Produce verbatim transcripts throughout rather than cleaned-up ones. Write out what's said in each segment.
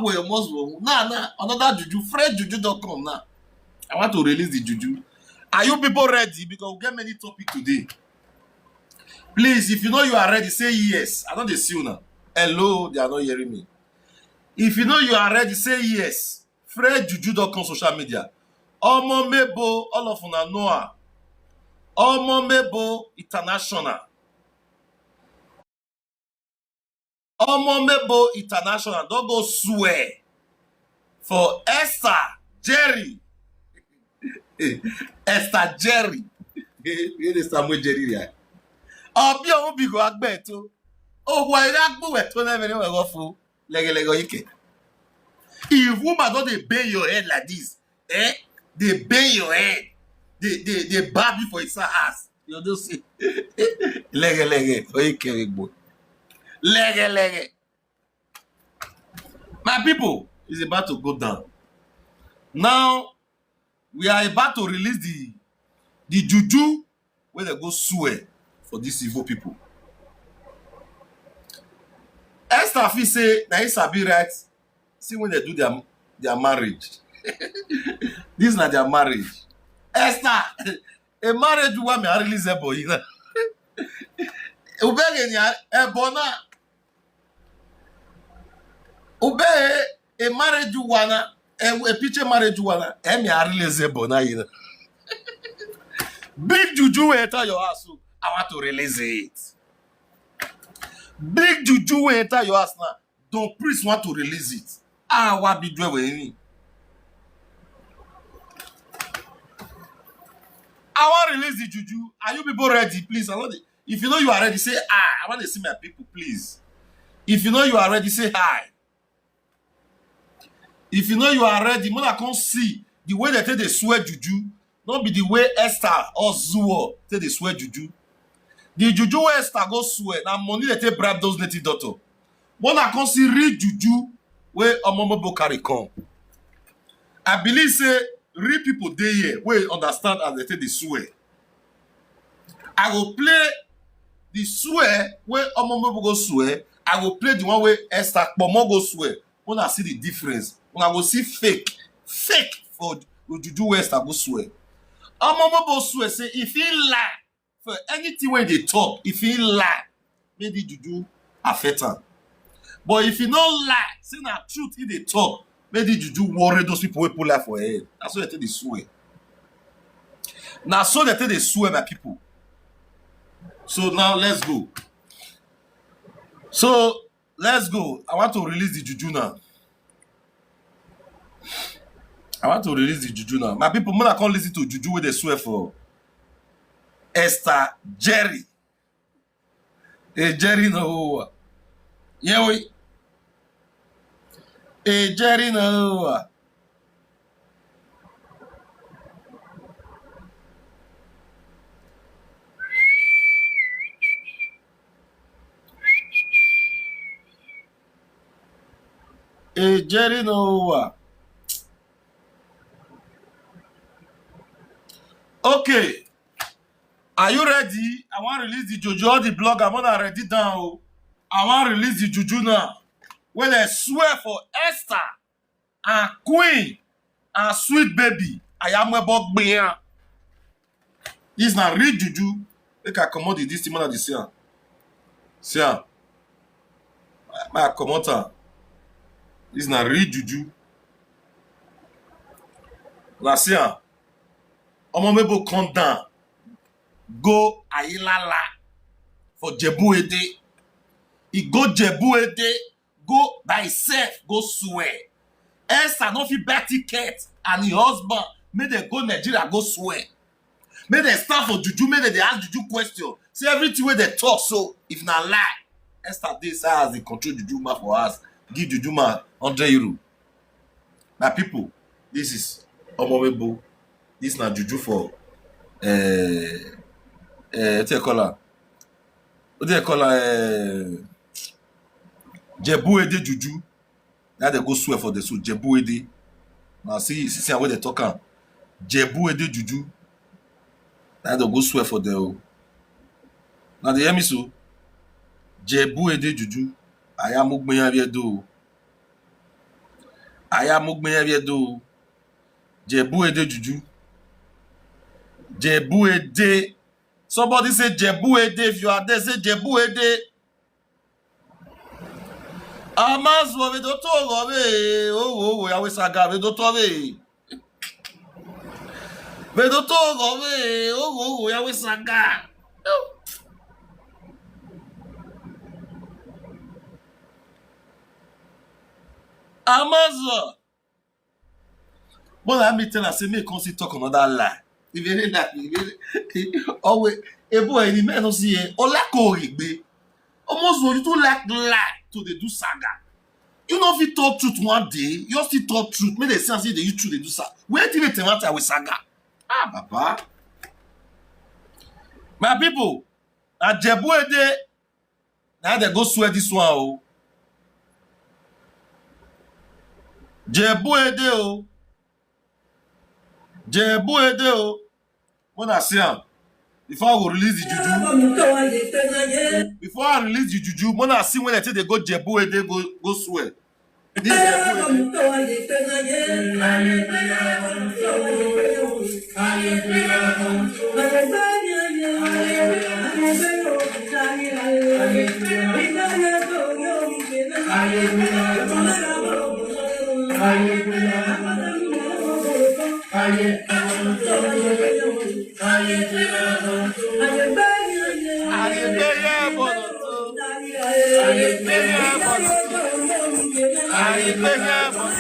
Wait, almost now, now, another juju, fresh juju don come now. I want to release the juju. Are you people ready? Because we get many topic today. Please, if you know you are ready, say yes. I don dey see you now. Hello, they are not hearing me. If you know you are ready, say yes. Fresh juju don come social media. Omo Mebo, all of una know am. Omo Mebo International. Omo Mebo International don go swear for Esther Jerry. Esther Jerry. He dey Samuel Jerry ya. Obi ohun bi go agbe to. Owa ira gbe we to na vere we go fu. Lẹghẹlẹghẹ ọyike. If woman don dey bend your head like this, eh? Dey bend your head. Dey dey dey bow you for his ass. You know say lẹghẹlẹghẹ ọyike we gbo. Lẹghẹlẹghẹ. My people, it's about to go down. Now, we are about to release the the juju wey dem go swear for these evil people. Esther fit say na he sabi write, see when dem do their their marriage. This na their marriage. Esther, a marriage wa mi a release ebo yi na. Ubeghe ni ebo na. Ube a marriage uwa na, a picture marriage uwa na, emi a release ebo na yi na. Big juju wey enter your house, so I want to release it. Big juju wey enter your house now, Don Prince want to release it. A wa bi ju ẹvbo emwi. I wan release the juju. Are you people ready? Please, I want the, if you know you are ready, say hi. I want to see my people, please. If you know you are ready, say hi. If you know you are ready, make una come see the way dem take dey swear juju. No be the way Esther or Zuo take dey swear juju. The juju wey Esther go swear, na money dem take bribe those native doctor. Make una come see real juju wey Omo Mebo carry come. I believe say real people dey here wey understand as dem take dey swear. I go play the swear wey Omo Mebo go swear. I go play the one wey Esther Kpomo go swear. Una see the difference. Una go see fake, fake for the juju wey Esther go swear. Omo Mebo swear say if he lie for anything wey he dey talk, if he lie, make the juju affect am. But if he no lie, say na truth he dey talk, make the juju worry those people wey put lie for head. That's what I take dey swear. Na so dem take dey swear, my people. So now let's go. So let's go. I want to release the juju now. I want to release the juju now. My people, make una come listen to juju wey dem swear for Esther Jerry. Hey, Jerry no. Yeah, we. Hey, Jerry no. Hey, Jerry no. Okay. Are you ready? I wan release the juju. All the blogger, make una ready down o. I wan release the juju now. Wey dem swear for Esther and Queen and Sweet Baby. I am a bug beer. This na real juju. Make I comot the this thing, make una dey see am. See am. Make I comot am. This na real juju. Una see am. Omo Mebo come down, go Ayilala for Jebu Ede. He go Jebu Ede, go by himself, go swear. Esther no fit buy ticket and him husband make dem go Nigeria go swear. Make dem stand for juju, make dem dey ask juju question. Say everything wey dem talk so, if na lie, Esther dey inside house dey control juju man for house, give juju man hundred euro. My people, this is Omo Mebo. This na juju for, eh, eh, wetin dem call am? Wetin dem call am? Eh, Jebu Ede juju. Na dem go swear for dem so, Jebu Ede. Na see, see, see how wey dem talk am. Jebu Ede juju. Na dem go swear for dem o. Na dey hear me so? Jebu Ede juju. Aya mu gbe yan vbe do o. A ya mu egbe irẹn vbe Ẹdo. Jebu Ede juju. Jebu Ede. Somebody say Jebu Ede. If you are there, say Jebu Ede. A ma zuọ vbe do to oghọ vbe, oghọ, oghọ ya wẹ saga vbe do to vbe. Vbe do to oghọ vbe, oghọ, oghọ ya wẹ saga. A ma zuọ. But let me tell her, say, me come still talk another lie. If you like, if you, always, ebo ẹni mẹ no see, eh, ọ like oghe egbe. Almost when you too like lie to dey do saga. You no fit talk truth one day, you still talk truth. Make dem see am say dey use truth dey do saga. Wetin dey tell am wẹ saga? Ah, Baba. My people, na Jebu Ede, na dem go swear this one o. Jebu Ede o. Jebu Ede o. When I see am, before I go release the juju, before I release the juju, when I see when they take they go Jebu Ede go, go swear. This Jebu Ede. Aye gbe ye ẹbọ ne ọ to. Aye gbe ye ẹbọ ne ọ to. Aye gbe ye ẹbọ ne ọ to. Aye gbe ye ẹbọ ne ọ to.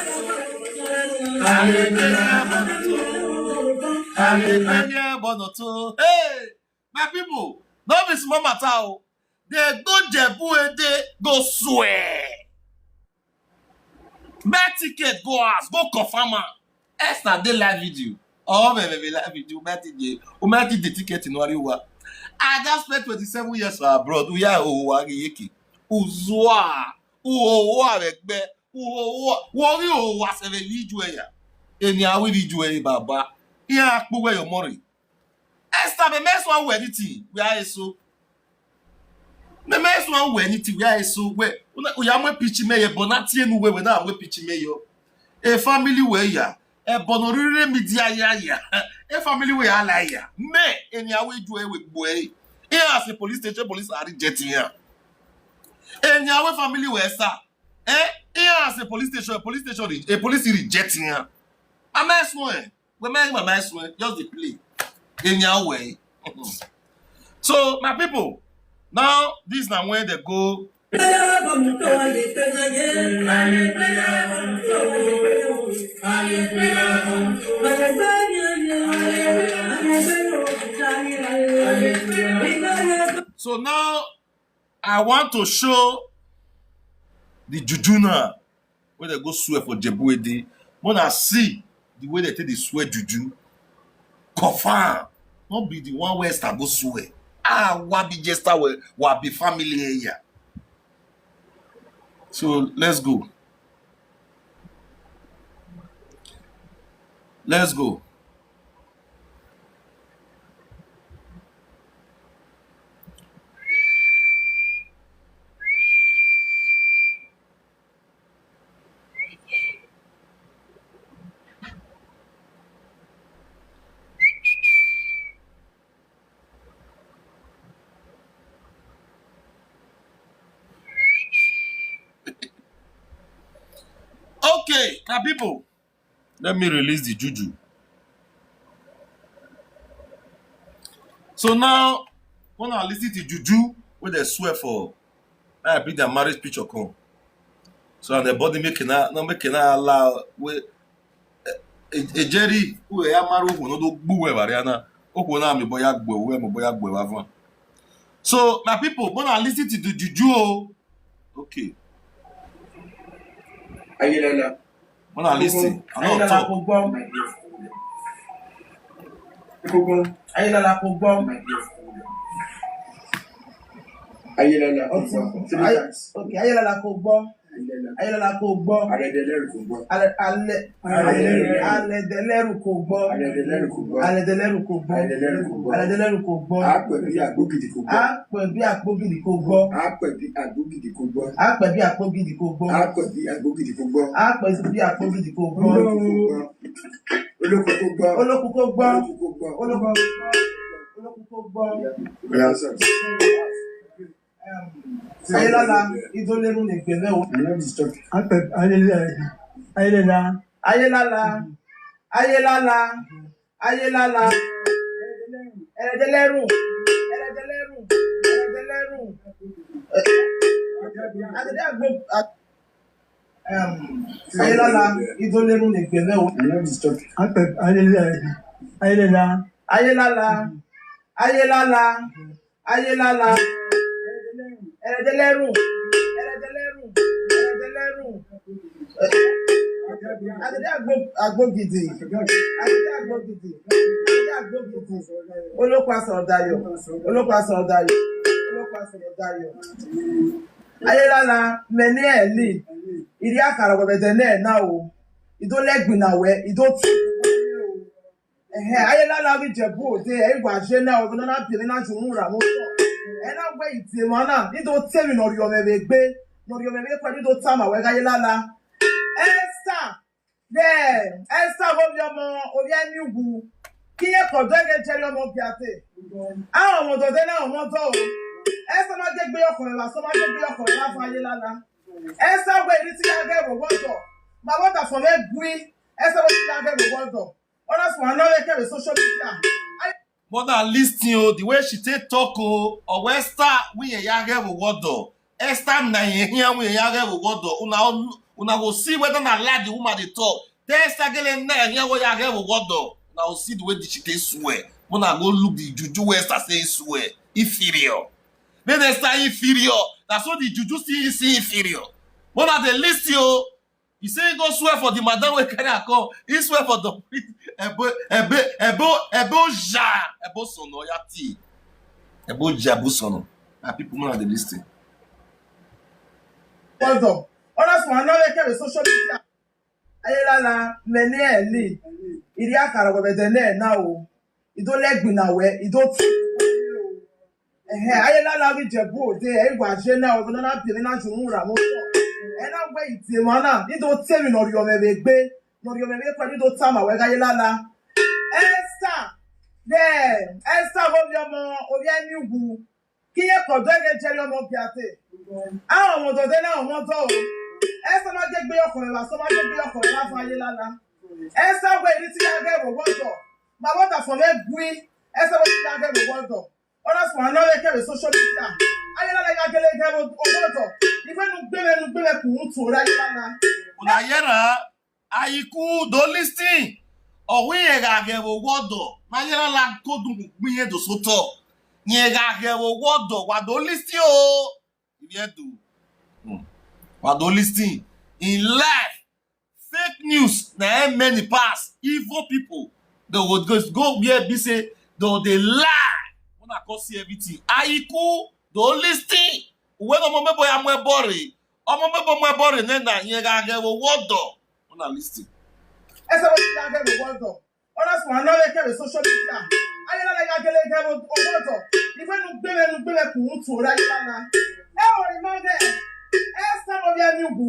Aye gbe ye ẹbọ ne ọ to. Hey, my people, no be small matter o. They go Jebu Ede go swear. Buy ticket, go house, go confirm am. Esther dey live video. Ọ vbe vbe live video, u might dey, u might dey ticket no ari wa. I just spent twenty-seven years for abroad. We are owa ghi yeke. Uzua, uhoho avbe gbe, uhoho, wo ghi owa sẹvbe video ya. Eni a wi video e baba. Iran kpu wẹ yo mọrre. Esther, mẹ mẹ suẹn wẹ ni ti, wẹ a eso. Mẹ mẹ suẹn wẹ ni ti, wẹ a eso, wẹ, u ya mu picture mẹ ye, but na tie nu wẹ, wẹ na mu picture mẹ yo. E family wẹ ya, ẹbọ ne ọ rhirhi media ya ya, e family wẹ ya la ya. Mẹ, eni a wi ju ẹre wẹ gbo ẹre. Iran as a police station, police a reject iran. Eni a wi family wẹ sa, eh, iran as a police station, police station, re-, e police reject iran. A ma suẹn. Wẹ ma, ma, ma suẹn, just dey play. Eni a wẹ. So, my people, now this na when they go. So now, I want to show the juju now wey dem go swear for Jebu Ede. Make una see the way dem take dey swear juju. Confirm. No be the one wey Esther go swear. Ah, wa be Jester, we, wa be family here. So let's go. Let's go. Okay, my people, let me release the juju. So now, una listen to juju wey dem swear for. I bring their marriage picture come. So and the body make na, no make na allow we, eh, eh, Jerry, who ya marry, who no do gbu we bari na. Who na mi boy ya gbu we, mi boy ya gbu we van. So my people, make una listen to the juju o. Okay. Ayelala. Make una listen. I no Ayelala talk. Kò gbọ́. Kò gbọ́. Ayelala kò gbọ́. Ayelala kò gbọ́. Three times. Okay, Ayelala kò gbọ́. Ayelala kò gbọ́. Alẹdẹlẹru kò gbọ́. Alẹ, alẹ, Alẹdẹlẹru. Alẹdẹlẹru kò gbọ́. Alẹdẹlẹru kò gbọ́. Alẹdẹlẹru kò gbọ́. Alẹdẹlẹru kò gbọ́. Alẹdẹlẹru kò gbọ́. Akpẹbi agbogidi kò gbọ́. Akpẹbi agbogidi kò gbọ́. Akpẹbi agbogidi kò gbọ́. Akpẹbi agbogidi kò gbọ́. Akpẹbi agbogidi kò gbọ́. Akpẹbi agbogidi kò gbọ́. Olokun kò gbọ́. Olokun kò gbọ́. Olokun kò gbọ́. Olokun kò gbọ́. Olokun kò gbọ́. Olokun kò gbọ́. Ayelala, idolenu ne egbe mwẹ o. Akpẹ, Ayelala, Ayelala. Ayelala, Ayelala, Ayelala, Ẹrẹdẹlẹru, Ẹrẹdẹlẹru, Ẹrẹdẹlẹru. Agẹdẹ agbo, a-, um, Ayelala, idolenu ne egbe mwẹ o. Akpẹ, Ayelala, Ayelala. Ayelala, Ayelala, Ayelala, Ẹrẹdẹlẹru, Ẹrẹdẹlẹru, Ẹrẹdẹlẹru. Agẹdẹ agbo, agbogidi, agẹdẹ agbogidi, agẹdẹ agbogidi. Olokun asọrọ dayọ, olokun asọrọ dayọ, olokun asọrọ dayọ. Ayelala, mẹ ne ẹli, irria kharọ wẹ vbe ẹdẹ nẹ na o. I do lẹ gbinna wẹ, I do tu. Ẹhẹn, Ayelala vbe Ijebu Ode, ẹ i wa ye na, ọvbẹ ne ọ na biẹ emwi na ye uhunmwu ra vbe otọ. Ẹ na wẹ I tie emwa na, I do ta emwi ne ọ rhie mwẹ vbe egbe, ne ọ rhie mwẹ vbe ekpa, I do tama wẹ gha Ayelala. Esther, de, Esther vbe ovbi ọmọ, ovbi Emiugwu, ke irẹn ke ọdọ ẹghẹ Jerry ọmọ Obiate. A ọmọ ọdọ de na ọmọ ọdọ o. Esther ma gie egbe yọ khọe vbe asọn, ma gie egbe yọ khọe vbe avan Ayelala. Esther wẹ I rhie iti ya ghẹ vbe owa ọdọ. Ma vbe ọdafẹn mwẹ gui, Esther wẹ I rhie iti ya ghẹ vbe owa ọdọ. Ọ na suẹn nọ vbe kevbe social media. Mother, listen o, the way she take talk o, ọ wẹ Esther wẹ irẹn ya ghẹ vbe owa ọdọ. Esther na irẹn khian wẹ irẹn ya ghẹ vbe owa ọdọ. Una, una go see whether na lie the woman dey talk. Te Esther gele na irẹn khian wẹ ya ghẹ vbe owa ọdọ. Una go see the way she take swear. Una go look the juju wey Esther say he swear. Inferior. Then Esther inferior. Na so the juju still see inferior. Una dey listen o. He say he go swear for the madam wey carry am come. He swear for the priest. Ebo, ebo, ebo, ebo ja. Ebo sono, ya ti. Ebo ja, ebo sono. Na people, una dey listen. Ọdọ. Ọ na suẹn nọ vbe kevbe social media. Ayelala, mẹ ne ẹli, irria kharọ wẹ vbe ẹdẹ nẹ na o. I do lẹ gbinna wẹ, I do tu. Ẹhẹn, Ayelala vbe Ijebu Ode, ẹ i wa ye na, ọvbẹ ne ọ na biẹ emwi na ye uhunmwu ra vbe otọ. Ẹ na wẹ I tie emwa na, I do ta emwi ne ọ rhie mwẹ vbe egbe, ne ọ rhie mwẹ vbe ekpa, I do tama wẹ gha Ayelala. Esther, de, Esther vbe ovbi ọmọ, ovbi Emiugwu. Ke irẹn ke ọdọ ẹghẹ Jerry ọmọ Obiate. A ọmọ ọdọ de na ọmọ ọdọ o. Esther ma gie egbe yọ khọe vbe asọn, ma gie egbe yọ khọe vbe avan Ayelala. Esther wẹ I rhie iti ya ghẹ vbe owa ọdọ. Ma vbe ọdafẹn mwẹ gui, Esther wẹ I rhie iti ya ghẹ vbe owa ọdọ. Ọ na suẹn nọ vbe kevbe social media. Ayelala ya gele ghẹ vbe owa ọdọ. Ife ne ugbe mwẹ, ne ugbe mwẹ ku uhunmwu tuorre Ayelala. Una ye ra? Ayiku, do listen. Ọ wẹ irẹn gha ghẹ vbe owa ọdọ, ma ye ra la ko dunmwu gbe irẹn do sẹ otọ. Irẹn gha ghẹ vbe owa ọdọ, wa do listen o. Ivbi Ẹdo. Hmm. Wa do listen. In life, fake news na e many pass. Evil people, they go, go, go where be say they dey lie. Una come see everything. Ayiku, do listen. Uwẹ ne ọmọ mẹ bọ ya mu ẹbọ rre. Ọmọ mẹ bọ mu ẹbọ rre nẹ na, irẹn gha ghẹ vbe owa ọdọ. Una listen. Ẹsẹ vbe ya ghẹ vbe owa ọdọ. Ọ na suẹn nọ vbe kevbe social media. Ayelala ya gele ghẹ vbe owa ọdọ. Ife ne ugbe mwẹ, ne ugbe mwẹ ku uhunmwu tuorre Ayelala. Ẹ o, I ma ghẹ. Esther ne ovbi Emiugwu.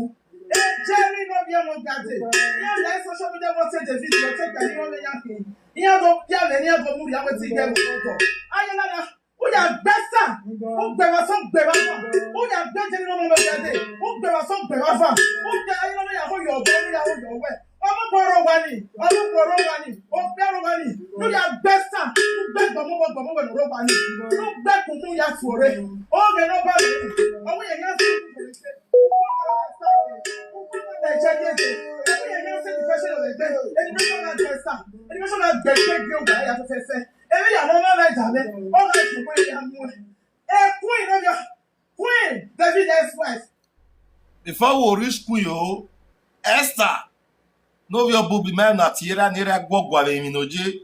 Jerry ne ovbi ọmọ Obiate. Iran la social media, vbe ọ te David, ọ te Gani, iran vbe ya khin. Iran do ya vbe, iran do mu rhia wẹ te I ghẹ vbe owa ọdọ. Ayelala. U ya gbe Esther, u gbe vbe asọn, u gbe vbe avan, u ya gbe Jerry ne ọmọ Obiate, u gbe vbe asọn, u gbe vbe avan, u gbe Ayelala ya ho yọ ọbọ, ya ho yọ wẹ. Ọmọ ọkpọ rre owa ni, ọmọ ọkpọ rre owa ni, okpia rre owa ni, u ya gbe Esther, u gbe gbọmọ wẹ, gbọmọ wẹ ne ọ rre owa ni, u gbe kunu ya tuorre. Oghẹ ne ọ ba rre, ọ wẹ ya ya sẹ, Education na gbe Esther, education na gbe gbe gbe owa ya fẹfẹfẹ. Emwi ya ne ọ mwẹ da mwẹ, ọ gha tọn wẹ ya mu ẹn. E queen ne ovbi ọ, Queen David ex-wife. Before we reach queen o, Esther ne ovbi ọ bu bi ma na tie ra ne ra guọgua vbe emwi ne ọ ye,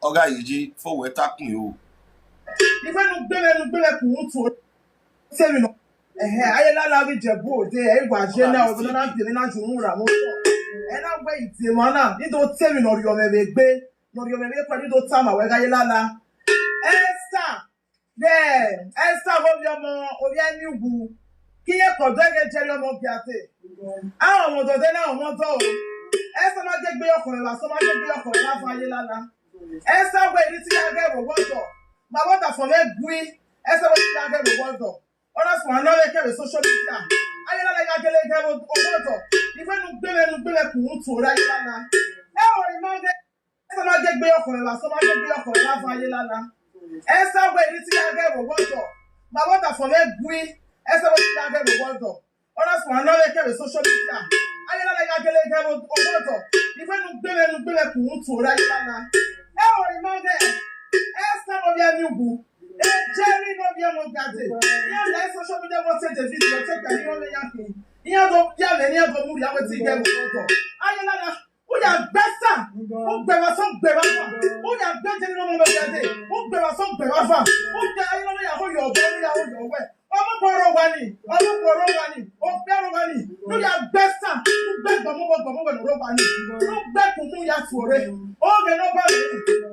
ọ gha ye ye before wẹ ta queen o. Ife ne ugbe mwẹ, ne ugbe mwẹ ku uhunmwu tuorre. Sẹ emwi nọ. Ẹhẹn, Ayelala ghi Ijebu Ode, ẹ i wa ye na, ọvbẹ na na biẹ emwi na ye uhunmwu ra vbe otọ. Ẹ na wẹ idin emwa na, ni do te emwi ne ọ rhiọmwẹ vbe egbe, ne ọ rhiọmwẹ vbe ekpa, ni do tama wẹ gha Ayelala. Esther, de Esther vbe ovbi ọmọ, ovbi ẹmwẹ uwu, ke irẹn ke ọdọ ẹghẹ jẹrriọ ọmọ biate. Arọmọdọ de na arọmọdọ o. Esther ma gie egbe yọ khọe vbe asọn, ma gie egbe yọ khọe vbe avan Ayelala. Esther wẹ ne I te ya ghẹ vbe owa ọdọ, ma vbe ọdafọn mwẹ gui, Esther wẹ ne I te ya ghẹ vbe owa ọdọ. Ọ na suẹn ne ọ vbe kẹ vbe social media. Ayelala ya gele ghẹ vbe owa ọdọ. I wẹ ne u gbe mwẹ, ne u gbe mwẹ ku uhunmwu tuorre Ayelala. Ẹ o, I ma ghẹ, Esther ma gie egbe yọ khọe vbe asọn, ma gie egbe yọ khọe vbe avan Ayelala. Esther wẹ ne I te ya ghẹ vbe owa ọdọ, ma vbe ọdafọn mwẹ gui, Esther wẹ ne I te ya ghẹ vbe owa ọdọ. Ọ na suẹn ne ọ vbe kẹ vbe social media. Ayelala ya gele ghẹ vbe owa ọdọ. I wẹ ne u gbe mwẹ, ne u gbe mwẹ ku uhunmwu tuorre Ayelala. Ẹ o, I ma ghẹ, Esther ne ovbi ẹmwẹ uwu, Jerry ne ovbi ọmọ biate. Iran na social media vbe ọ te David, ọ te gbe iran vbe ya khin. Iran do ya mwẹ, iran do mu rhia wẹ te I ghẹ vbe owa ọdọ. Ayelala, u ya gbe Esther, u gbe vbe asọn, u gbe vbe avan. U ya gbe Jerry ne ovbi ọmọ biate, u gbe vbe asọn, u gbe vbe avan. U gbe Ayelala ya ho yọ ọbọ, u ya ho yọ wẹ. Ọmọ ọkpa ọrọre owa ni, ọmọ ọkpa ọrọre owa ni, okpia ọrọre owa ni, ne u ya gbe Esther, u gbe gbọmọ uwẹ, gbọmọ uwẹ ne ọrọre owa ni, ne u gbe ku uhunmwu ya tuorre. Oghẹ ne ọ ba mwẹ,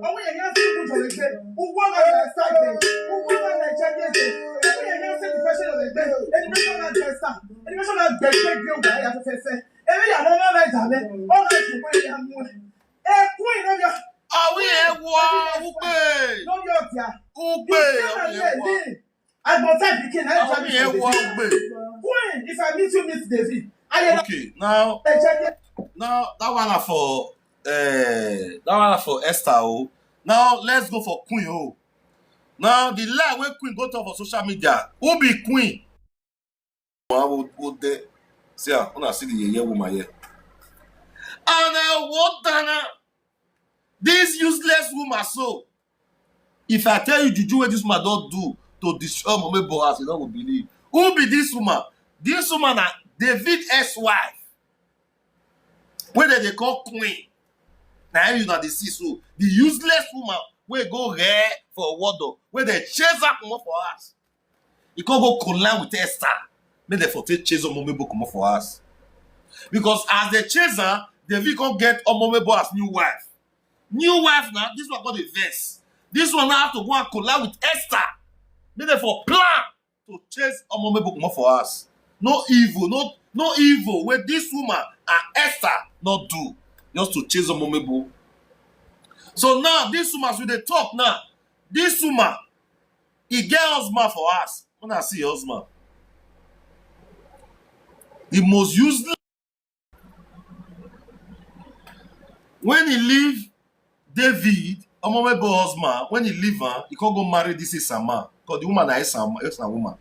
ọ wẹ iran ya sẹ uwu jọ vbe egbe, uwu ọghe Esther gbe, uwu ọghe Jerry gbe, ọ wẹ iran ya sẹ depression vbe egbe, depression na gbe Esther, depression na gbe egbe gbe uwa ya fẹfẹfẹ. Emwi ya ne ọ mwẹ da mwẹ, ọ gha sẹ uwẹ ya mu ẹn. Queen ne ọ ya. Ọ wẹ iran wọ ugbe. Ne ọ ya ọdia. Ugbe, ọ wẹ iran wọ. Agbọn type pikin na. Ọ wẹ iran wọ ugbe. Queen, if I meet you, meet David. Ayelala. Okay, now, now that one na for, uh, that one na for Esther o. Now let's go for Queen o. Now the lie wey Queen go talk for social media. Who be Queen? Wa wo, wo de. See am, una see the yeye woman here. And I want Dana, this useless woman so. If I tell you juju wey this woman don do to destroy Mommy Boaz, you no go believe. Who be this woman? This woman na David ex-wife. Wey dem dey call Queen. Na him una dey see so. The useless woman wey go rare for Owa Odo, wey dem chase her comot for house. He come go collide with Esther. Make dem for take chase Omomebo comot for house. Because as dem chase am, David come get Omomebo as new wife. New wife na, this one come dey vex. This one now have to go and collide with Esther. Make dem for plan to chase Omomebo comot for house. No evil, no, no evil wey this woman and Esther no do just to chase Omomebo. So now, this woman, as we dey talk now, this woman, he get husband for house. Una see him husband. The most useless. When he leave David, Omomebo husband, when he leave am, he come go marry this Esama. 'Cause the woman na Esama, Esama woman.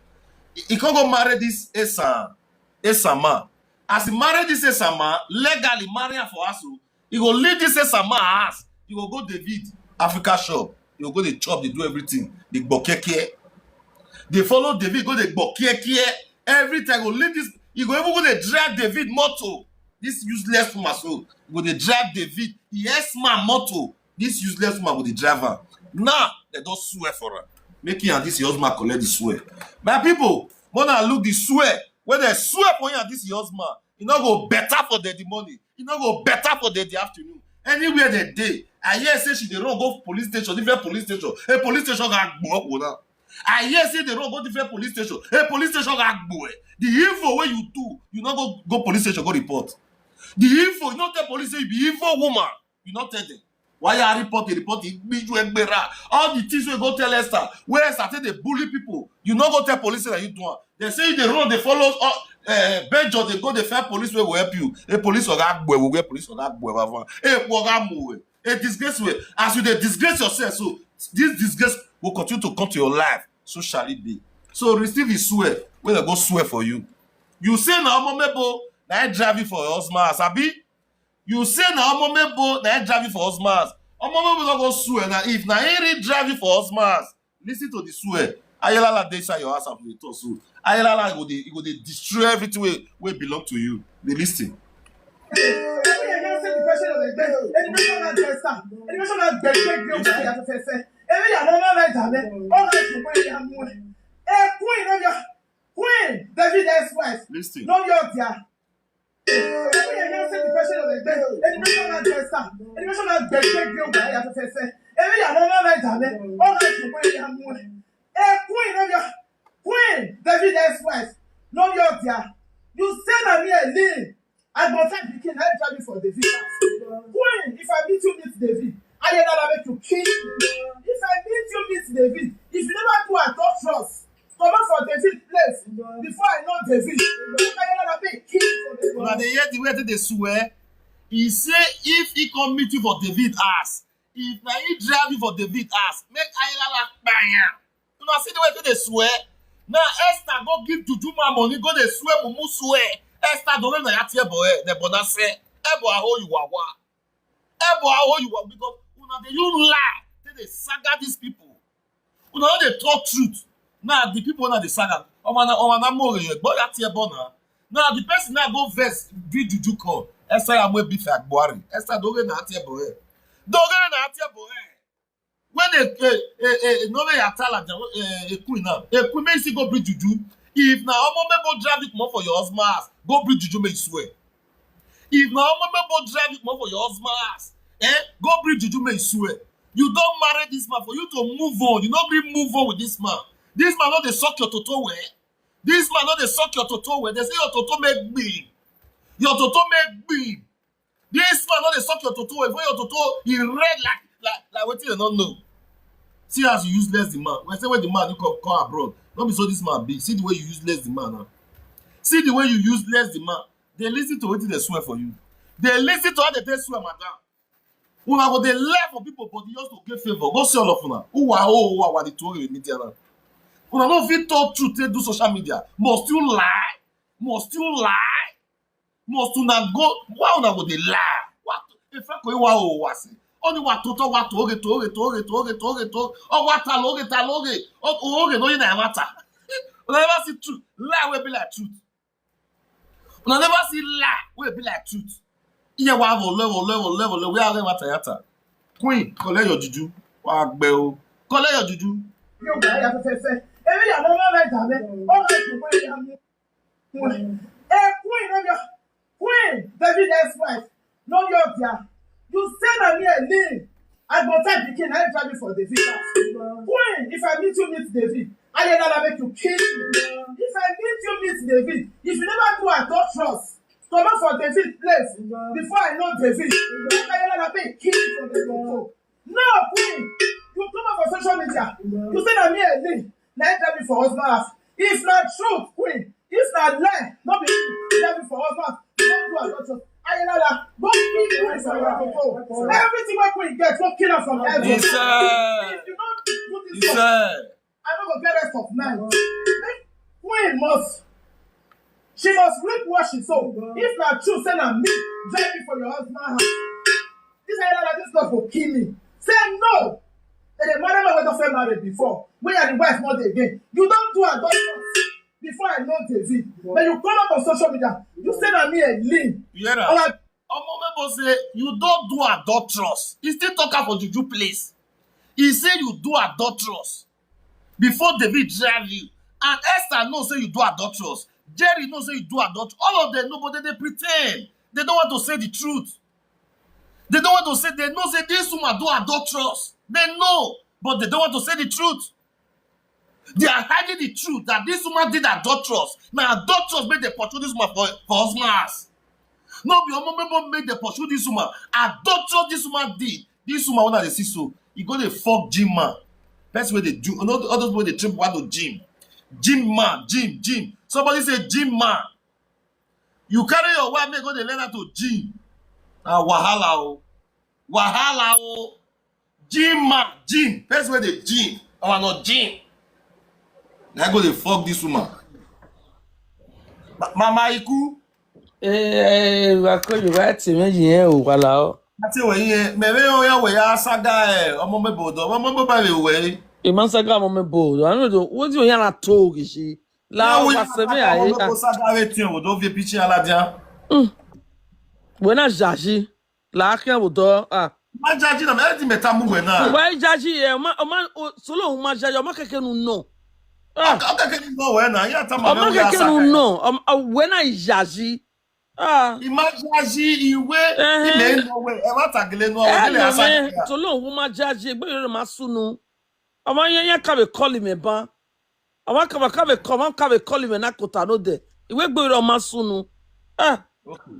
He, he come go marry this Esama, Esama. As he marry this Esama, legally marry am for house o, he go leave this Esama house. He go go David Africa shop. He go go dey chop, dey do everything. Dey gbokieke. Dey follow David go dey gbokieke. Every time he go leave this, he go even go dey drive David motor. This useless woman so, he go dey drive David, him ex-man motor. This useless woman go dey drive am. Now, dem don swear for am. Make him and this him husband collect the swear. My people, una look the swear. When dem swear for him and this him husband, e no go better for dem the money. E no go better for dem the afternoon. Anywhere dem dey, I hear say she dey run go police station, different police station. A police station gha gbo ọkpọ now. I hear say dem run go different police station. A police station gha gbo ẹ. The evil wey you do, you no go, go police station go report. The evil, you no tell police say you be evil woman. You no tell them. Why you report, report, gbiju egbera. All the things wey go tell Esther, wey Esther take dey bully people, you no go tell police say na you do am. Dem say you dey run, dey follow, uh, uh, Benjo, dey go, dey find police wey go help you. A police oga gbo ẹ, we, a police oga gbo ẹ, vava. A oga mu ẹ. A disgrace wey, as you dey disgrace yourself, so this disgrace will continue to come to your life. So shall it be. So receive his swear, wey dem go swear for you. You say na Omomebo na him drive you for your husband house, abi? You say na Omomebo na him drive you for husband house. Omomebo no go swear na, if na him really drive you for husband house, listen to the swear. Ayelala dey inside your house as we dey talk so. Ayelala go dey, he go dey destroy everything wey, wey belong to you. Dey listen. Queen, David ex-wife. Listen. No, you're there. Every year you say the question of the day. Education na gbẹ sa. Education na gbẹ gbẹ gbẹ wa ya fẹfẹfẹ. Every year no na na da me. O na ju pe ya mu. Eh, Queen, no, you're Queen, David ex-wife. No, you're there. You say na me a lean. I go take pikin, I drive you for David. Queen, if I meet you, meet David. I ain't gonna make you kill me. If I meet you, meet David. If you never do adulterous, come out for David place. Before I know David, I ain't gonna make kill for David. Una dey hear the way they dey swear? He say if he come meet you for David house, if na he drive you for David house, make Ayelala kpanya. Una see the way they dey swear? Now Esther go give juju man money, go dey swear mumu swear. Esther don na ya tie boy, the bona say, "Ebo, I hold you wawa. Ebo, I hold you wawa," because una dey use lie, they dey saga these people. Una no dey talk truth. Now the people una dey saga, ọmọ na, ọmọ na more ye, but ya tie bona. Now the person now go vex, do juju call. Esther ya mu ebi fe agbuari. Esther don na tie boy. Don na tie boy. When a, a, a, a, no, me ya tell her, eh, a queen now. A queen, may you still go bring juju. If na ọmọ mebo drive you comot for your husband house, go bring juju, may you swear. If na ọmọ mebo drive you comot for your husband house, eh, go bring juju, may you swear. You don marry this man for you to move on. You no gree move on with this man. This man no dey suck your toto well. This man no dey suck your toto well. They say your toto make gbim. Your toto make gbim. This man no dey suck your toto well. Before your toto, he red like, like, like wetin dem no know. See as you useless the man. When say when the man you come, come abroad, no be so this man be. See the way you useless the man now. See the way you useless the man. They listen to wetin they swear for you. They listen to how they take swear, madam. Una go dey lie for people body just to get favor. Go see all of una. Who are, oh, who are the two media now? Una no fit talk truth, take do social media. Must you lie? Must you lie? Must una go? Why una go dey lie? What? In fact, wa o wa si. Only wa toto, wa to oge, to oge, to oge, to oge, to oge, to oge. Oh, wa ta lo oge, ta lo oge. Oh, oh, oge, no, you never ta. Una never see truth. Lie will be like truth. Una never see lie will be like truth. Iye wa vo le, vo le, vo le, vo le. We are never ta ya ta. Queen, collect your juju. Wa gbe o. Collect your juju. Yo, guy, ya fe fe. Every year, no, no, no, no, no. Oh, no, no, no, no, no. Eh, Queen, no, your Queen, David ex-wife, no, your dear. You say na me a lean. I go take pikin, I drive you for David house. Queen, if I meet you, meet David. I ain't gonna make you kill me. If I meet you, meet David. If you never do adulterous, come out for David place. Before I know David, I ain't gonna make kill you for David. No, Queen, you come out for social media. You say na me a lean. Na him tell me for husband house. If na truth, Queen, if na lie, no be him tell me for husband house. You don't do adultery. Ayelala, go kill Queen for your control. Everything wey Queen get, go kill am from heaven. He said, if you don't do this, he one, said, I no go get rest of night. Queen must, she must reap what she sow. If na true say na me drive you for your husband house, this Ayelala, this God go kill me. Say no. They dey marry man wey don first marry before. Wey are the wife not again. You don't do adultery before I know David. But you come out on social media. You say na me a lean. You hear that? All right. Omomebo say you don't do adulterous. He still talk am for juju place. He say you do adulterous before David drive you. And Esther know say you do adulterous. Jerry know say you do adulterous. All of them know, but they, they pretend. They don't want to say the truth. They don't want to say, they know say this woman do adulterous. They know, but they don't want to say the truth. They are hiding the truth that this woman did adulterous. Now adulterous make they pursue this woman for, for husband house. No be Omomebo make they pursue this woman. Adulterous this woman did. This woman, when I dey see so, he go dey fuck gym man. Person wey dey do, you know, all those people dey train people to gym. Gym man, gym, gym. Somebody say gym man. You carry your wife, make go dey learn how to gym. Na wahala o. Wahala o. Gym man, gym. Person wey dey gym. Our not gym. Na go dey fuck this woman. Ma-, Mama Iku. Eh, eh, wa ko yo, wa ti me yin o, wa la o. Ati we yin, me me o ya we ya saga, eh, Omomebo do, Omomebo ba we we. E ma saga Omomebo do. I don't know, what do you want to talk, is she? La, wa se me, I, Omomebo saga we ti o do vie pichi ala dia. Mm. We na jaji. La khian vbe odọ, ah. Ma jaji na, me di me ta mu wẹ na. Wa jaji, eh, ma, ma, o, solo ma jaji, ma keke nu nọ. Ah. Ọ kẹkẹ ne u nọ wẹ na, ya tama ọ ma wẹ u ya kẹkẹ sa ne u nọ, ọ ma, wẹ na yayi. Ah. I ma yayi, iwe, ẹhẹn, imẹ nọ wẹ, ẹmwata gele nọ wẹ, gele ya sa. Ẹhẹn, ya. Tolo wu ma yayi, egbe rẹ ma sunu. Ọ ma yan yan ka vbe call imẹ ban. Ọ ma ka, ka vbe call, ọ ma ka vbe call imẹ na kota nodẹ. Iwe egbe rẹ ọ ma sunu. Ah. Okay.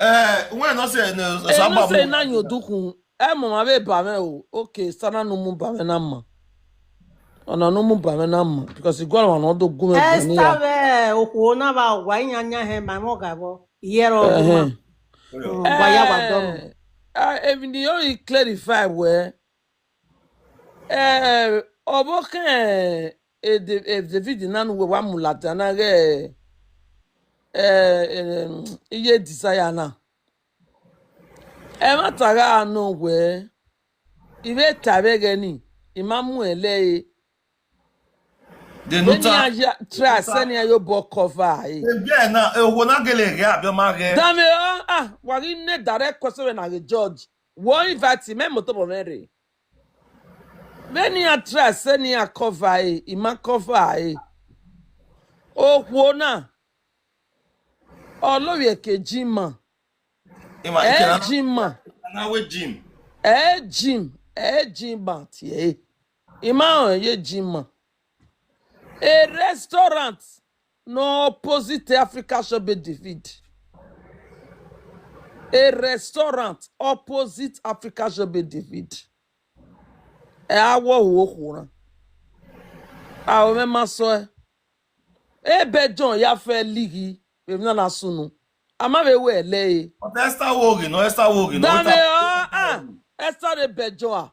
Eh, wẹ nọ sẹ ne, eh, Osanobua nọ sẹ mu na yan odukhun. Ẹ mọ ma vbe ba mwẹ o. Okay, sa na ne u mu ba mwẹ na ma. Ọna ne u mu ba mwẹ na ma, because igualọ ọmwa ne ọ do gu mwẹ gu ni ya. Esther vbe okhuo na vbe wa iyan yan hẹ ma mọ ga vbọ. Iyẹ rọ gu ma. Ẹhẹn. Mm, wa ya wa dọ mọ. Eh, ah, emwi ne I clarify wẹ, eh, ọvbokhan, eh, Da-, eh, David na ne uwẹ wa mu ladian na ghe, eh, eh, iye Desire na. Ẹmwata gha nọ wẹ, I vbe ta vbe ẹghẹ nii, I ma mu ẹn lẹre. Vbene iran ya try sẹ ne iran ye obọ cover ẹre. Ebiẹ na, owo na gele ghẹ abi ọ ma ghẹ. Danmwehọ, ah, wa ghi ne direct question vbe na ghe judge. Wo invite mẹ motobọ mwẹ rre. Vbene iran try sẹ ne iran cover ẹre, I ma cover ẹre. Okhuo na, ọ lovbiẹ ke Jima. Ima, ẹ ikena Jima. Na we Jim. Ẹ Jim, ẹ Jima tie. I ma rẹn ye Jima. A restaurant no opposite Africa Shop be David. A restaurant opposite Africa Shop be David. Ẹ a wọ hu okhuo na. A o mwẹ ma sọ ẹ. Ebe John ya fẹ lighi vbe emwi na na sunu. A ma vbe wẹ ẹlẹre. But Esther wo ghi nọ, Esther wo ghi nọ. Danmwehọ, ah, Esther de bẹjọ a.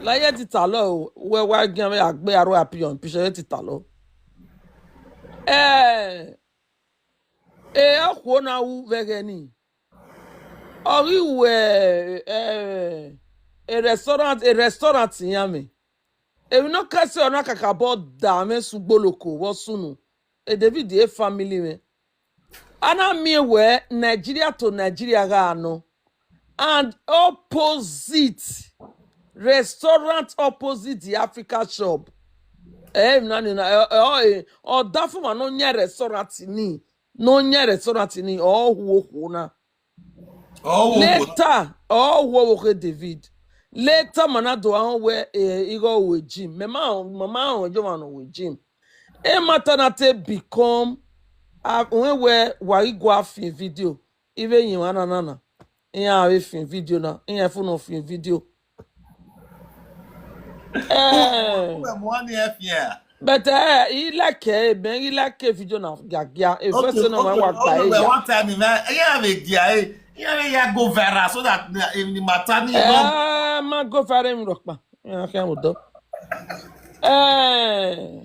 La ye tita lọ o, wẹ wa gian vbe agbe aro apiọn, picture ye tita lọ. Eh, e okhuo na ru vbe ẹghẹ nii. Ọ ghi ru, eh, e restaurant, e restaurant iran mwẹ. Emwi ne ọ ka sẹ ọna kakabọ da mwẹ sẹ ugboloko vbe ọ sunu, e David e family mwẹ. A na miẹn wẹ Nigeria to Nigeria gha nọ, and opposite, restaurant opposite the Africa Shop. Ẹ, emwi na ni na, ẹ, ẹ, ọ, ẹ, ọdafẹn ọmwa ne ọ yan restaurant ni, ne ọ yan restaurant ni, ọ hu okhuo na. Ọ hu okhuo na. Later, ọ hu ọvbokhan David. Later, ma na do ahọn wẹ, eh, igho ru e gym. Mẹ ma, ma ma họn iye ọmwa ne ọ ru e gym. Emata na te become, a, wẹ wẹ wa ghi gua fian video. I vbe yin emwa na na na. Iran vbe fian video na. Iran fo nọ fian video. Eh. Uwẹ mu ni ẹ fian. But, eh, I like e, mẹ I like video na giagia. E first na ma wa gba e ya. One time, man, iran vbe gia e, iran vbe ya go viral so that, uh, in the matter ni, you know. Eh, ma go viral mi rọkpa. Iran khian mu do. Eh,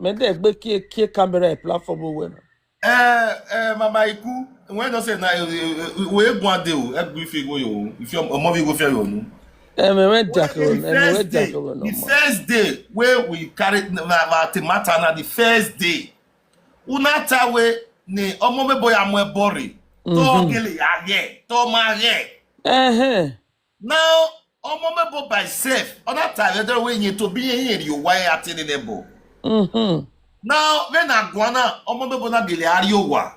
mẹ de gbe kie, kie camera e platform wẹ na. Eh, eh, Mama Iku, when you say na, eh, eh, eh, we guan de o, e gbe ife igho yo, ife ọmọ vbe igho fi yo nu. Eh, mẹ, mẹ da ke, eh, mẹ, mẹ da ke, the first day wey we carry, na, na, the matter na the first day. Una ta we ni ọmọ mẹ boy ya mu ẹbọ rre. To gele ya ye, to ma ye. Ẹhẹn. Now, ọmọ mẹ bo by self, ọ na ta ẹdẹ wẹ iyẹn to bi iyẹn rhie owa ya tie nene ẹbọ. Mhm. Now, vbene a guan na, ọmọ mẹ bo na gele a rhie owa.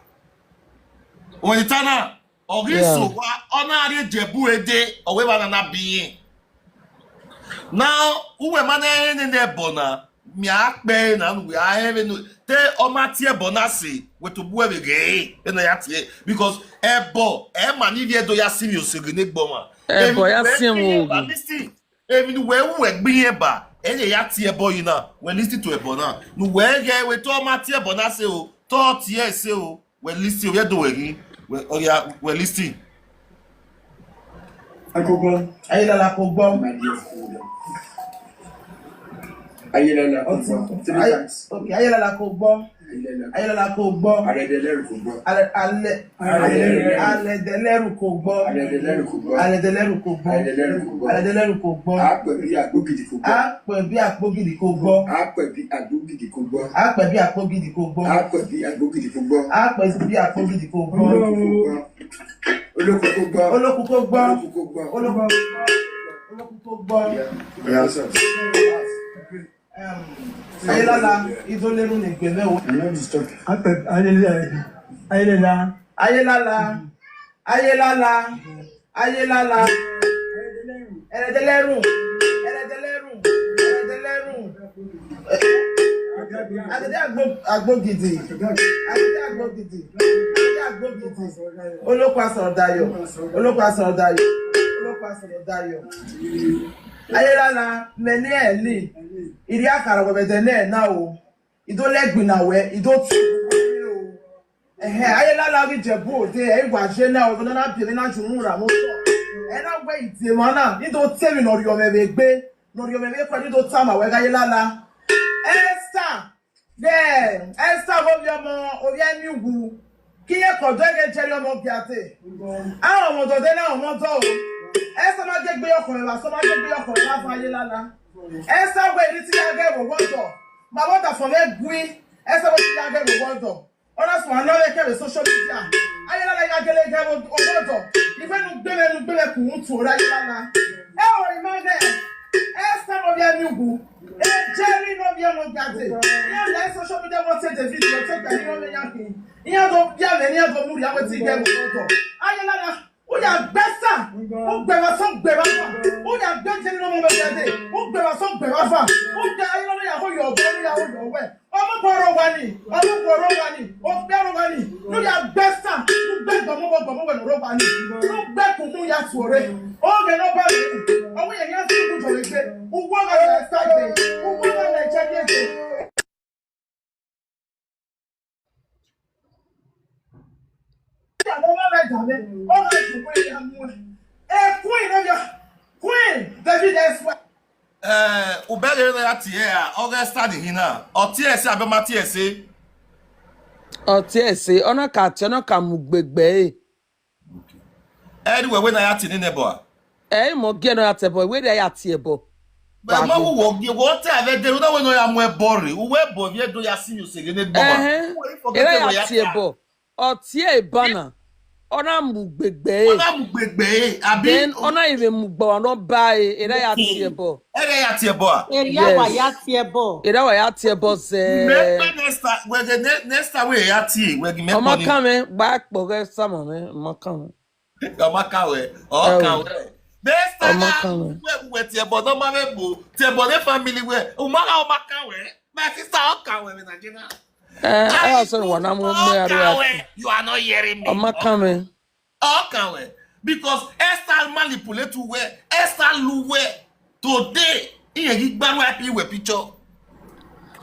When ta na, ọ ghi so owa, ọ na rhie Ijebu ede, ọ wẹ evba na na bi iyẹn. Now, uwẹ ma na rẹn nene ẹbọ na, mia kpẹ na, nu wẹ a hẹ vbe nu, te ọ ma tie ẹbọ na se, wẹ tobọ uwẹ vbe ghẹ ẹre, vbene ọ ya tie, because ẹbọ, ẹ ma ni vbiẹ do ya sinmwi oseghe ne egbe ọmwa. Ẹbọ ya siẹn mu oghe. Listen, emwi ne uwẹ ru ẹgbẹe iyẹn ba, ẹ ye ya tie ẹbọ yi na, wẹ listen to ẹbọ na. Ne uwẹ ghẹ wẹ te ọ ma tie ẹbọ na se o, te ọ tie ẹse o, wẹ listen, ovbi ẹdẹ wẹ ghi, wẹ, ọ ya, wẹ listen. Akogbọn. Ayelala kogbọn. Ayelala kogbọn. Three times. Okay, ayelala kogbọn. Ayelala kogbọn. Alẹdẹlẹru kogbọn. Alẹ, alẹ. Alẹdẹlẹru kogbọn. Alẹdẹlẹru kogbọn. Alẹdẹlẹru kogbọn. Alẹdẹlẹru kogbọn. Alẹdẹlẹru kogbọn. Akpẹbi agbogidi kogbọn. Akpẹbi agbogidi kogbọn. Akpẹbi agbogidi kogbọn. Akpẹbi agbogidi kogbọn. Akpẹbi agbogidi kogbọn. Akpẹbi agbogidi kogbọn. Olokun kogbọn. Olokun kogbọn. Olokun kogbọn. Olokun kogbọn. Olokun kogbọn. Yeah. Yeah, sir. Ayelala, ido lerhunmwu ne egbe mwẹ o. Ayelala, ayelala, ayelala, ayelala. Ẹrẹdẹlẹrun, ẹrẹdẹlẹrun, ẹrẹdẹlẹrun. Agede agbo, agbogidi. Agede agbogidi. Agede agbogidi. Olokua sọrọ dayọ. Olokua sọrọ dayọ. Olokua sọrọ dayọ. Ayelala, mẹ ne ẹli. Iriakhara wẹ vbe ẹdẹ nẹ na o. Ido lẹgbin na wẹ, ido tu. Ẹhẹn, ayelala ghi Ijebu ode, ẹ i wa ye na, ọvbẹ na na biẹ vbe na junu ra vbe otọ. Ẹ na wẹ idin emwa na, ni do te emwi ne ọ rhiọmwẹ vbe egbe, ne ọ rhiọmwẹ vbe ekhọe, ni do tama wẹ gha ye lala. Esther, ghẹ, Esther vbe ovbi ọmọ, ovbi Emiugwu, ke irẹn ke ọdọ ẹghẹ jẹrriọ ọmọ gia dee. Arọmọdọ de ne arọmọdọ o. Esther ma gie egbe ye ọkhọe vbe asọn, ma gie egbe ye ọkhọe vbe avan ye lala. Esther wẹ ne I te ya ghẹ vbe owa ọdọ, ma vbe ọdafọn mwẹ gui, Esther wẹ te ya ghẹ vbe owa ọdọ. Ọ na suẹn nọ vbe kẹ vbe social media. Ayelala ya gele ghẹ vbe owa ọdọ. Ife ne u gbe mwẹ, ne u gbe mwẹ ku uhunmwu tuorre ayelala. Ẹ o, ima ghẹ, Esther ne ovbi Emiugwu, Jerry ne ovbi ọmọ gia dee. Iran la social media, wẹ te de video, te gbe ne iran mwẹ ya khin. Iran do bia mwẹ, iran do mu rhia wẹ te I ghẹ vbe owa ọdọ. Ayelala, u ya gbe Esther, u gbe vbe asọn, u gbe vbe avan. U ya gbe Jerry ne ovbi ọmọ gia dee, u gbe vbe asọn, u gbe vbe avan. U gbe ayelala ya ho yọ ọbọ, ya ho yọ wẹ. Ọmọ ọkpa ọrọgha ni, ọmọ ọkpa ọrọgha ni, okpia ọrọgha ni, ne u ya gbe Esther, ne u gbe gbọmọgbọ gbọmọgbọ ne ọrọgha ni, ne u gbe kunkun ya tuorre. Oghẹ ne ọ ba rre, ọ wẹ ya khian si udu jọ vbe egbe, uwu ọghe na Esther egbe, uwu ọghe na Jerry egbe. Queen David Esther. Eh, ubẹghe ne a ya tie ẹre, ọghe Esther ni hin na, ọ tie ẹse, abẹ ọ ma tie ẹse? Ọ tie ẹse, ọ na ka tie, ọ na ka mu gbegbe ẹre. Ẹ i wẹ wẹ ne a ya tie nene ẹbọ a? Ẹ i mọ gie ne ọ ya tie ẹbọ, wẹ rẹn ya tie ẹbọ. Bẹ ma wu wọ gie, wọ te avbe ẹdẹ, u na wẹ ne ọ ya mu ẹbọ rre, u wẹ ẹbọ vbe ẹdẹ ya si yu sẹ ghe ne ẹgbọn ma. Ẹhẹn. Erha ya tie ẹbọ. Ọ tie eba na, ọ na mu gbegbe ẹre. Ọ na mu gbegbe ẹre, abi? Then ọ na vbe mu gbe ọmwa ne ọ ba ẹre, erha ya tie ẹbọ. Erha ya tie ẹbọ a? Erha wa ya tie ẹbọ. Erha wa ya tie ẹbọ zẹ. Mẹ kpe next time, wẹ ghe ne-, next time wẹ ya tie, wẹ ghi mẹ kpọ ni. Ọ ma kan mwẹ, gba kpọ ghẹ sama mwẹ, ọ ma kan mwẹ. Ọ ma kan wẹ, ọ kan wẹ. Next time wẹ, wẹ tie ẹbọ ne ọ ma vbe gbo, tie ẹbọ ne family wẹ, u ma gha ọ ma kan wẹ. My sister, ọ kan wẹ vbe Nigeria. Eh, I do, ọ sẹ wa na mu ọ mu ya ru ya. You are not hearing me. Ọ ma kan mwẹ. Ọ kan wẹ. Because Esther manipulate wẹ, Esther lu wẹ. Today, iran ghi gba R I P wẹ picture.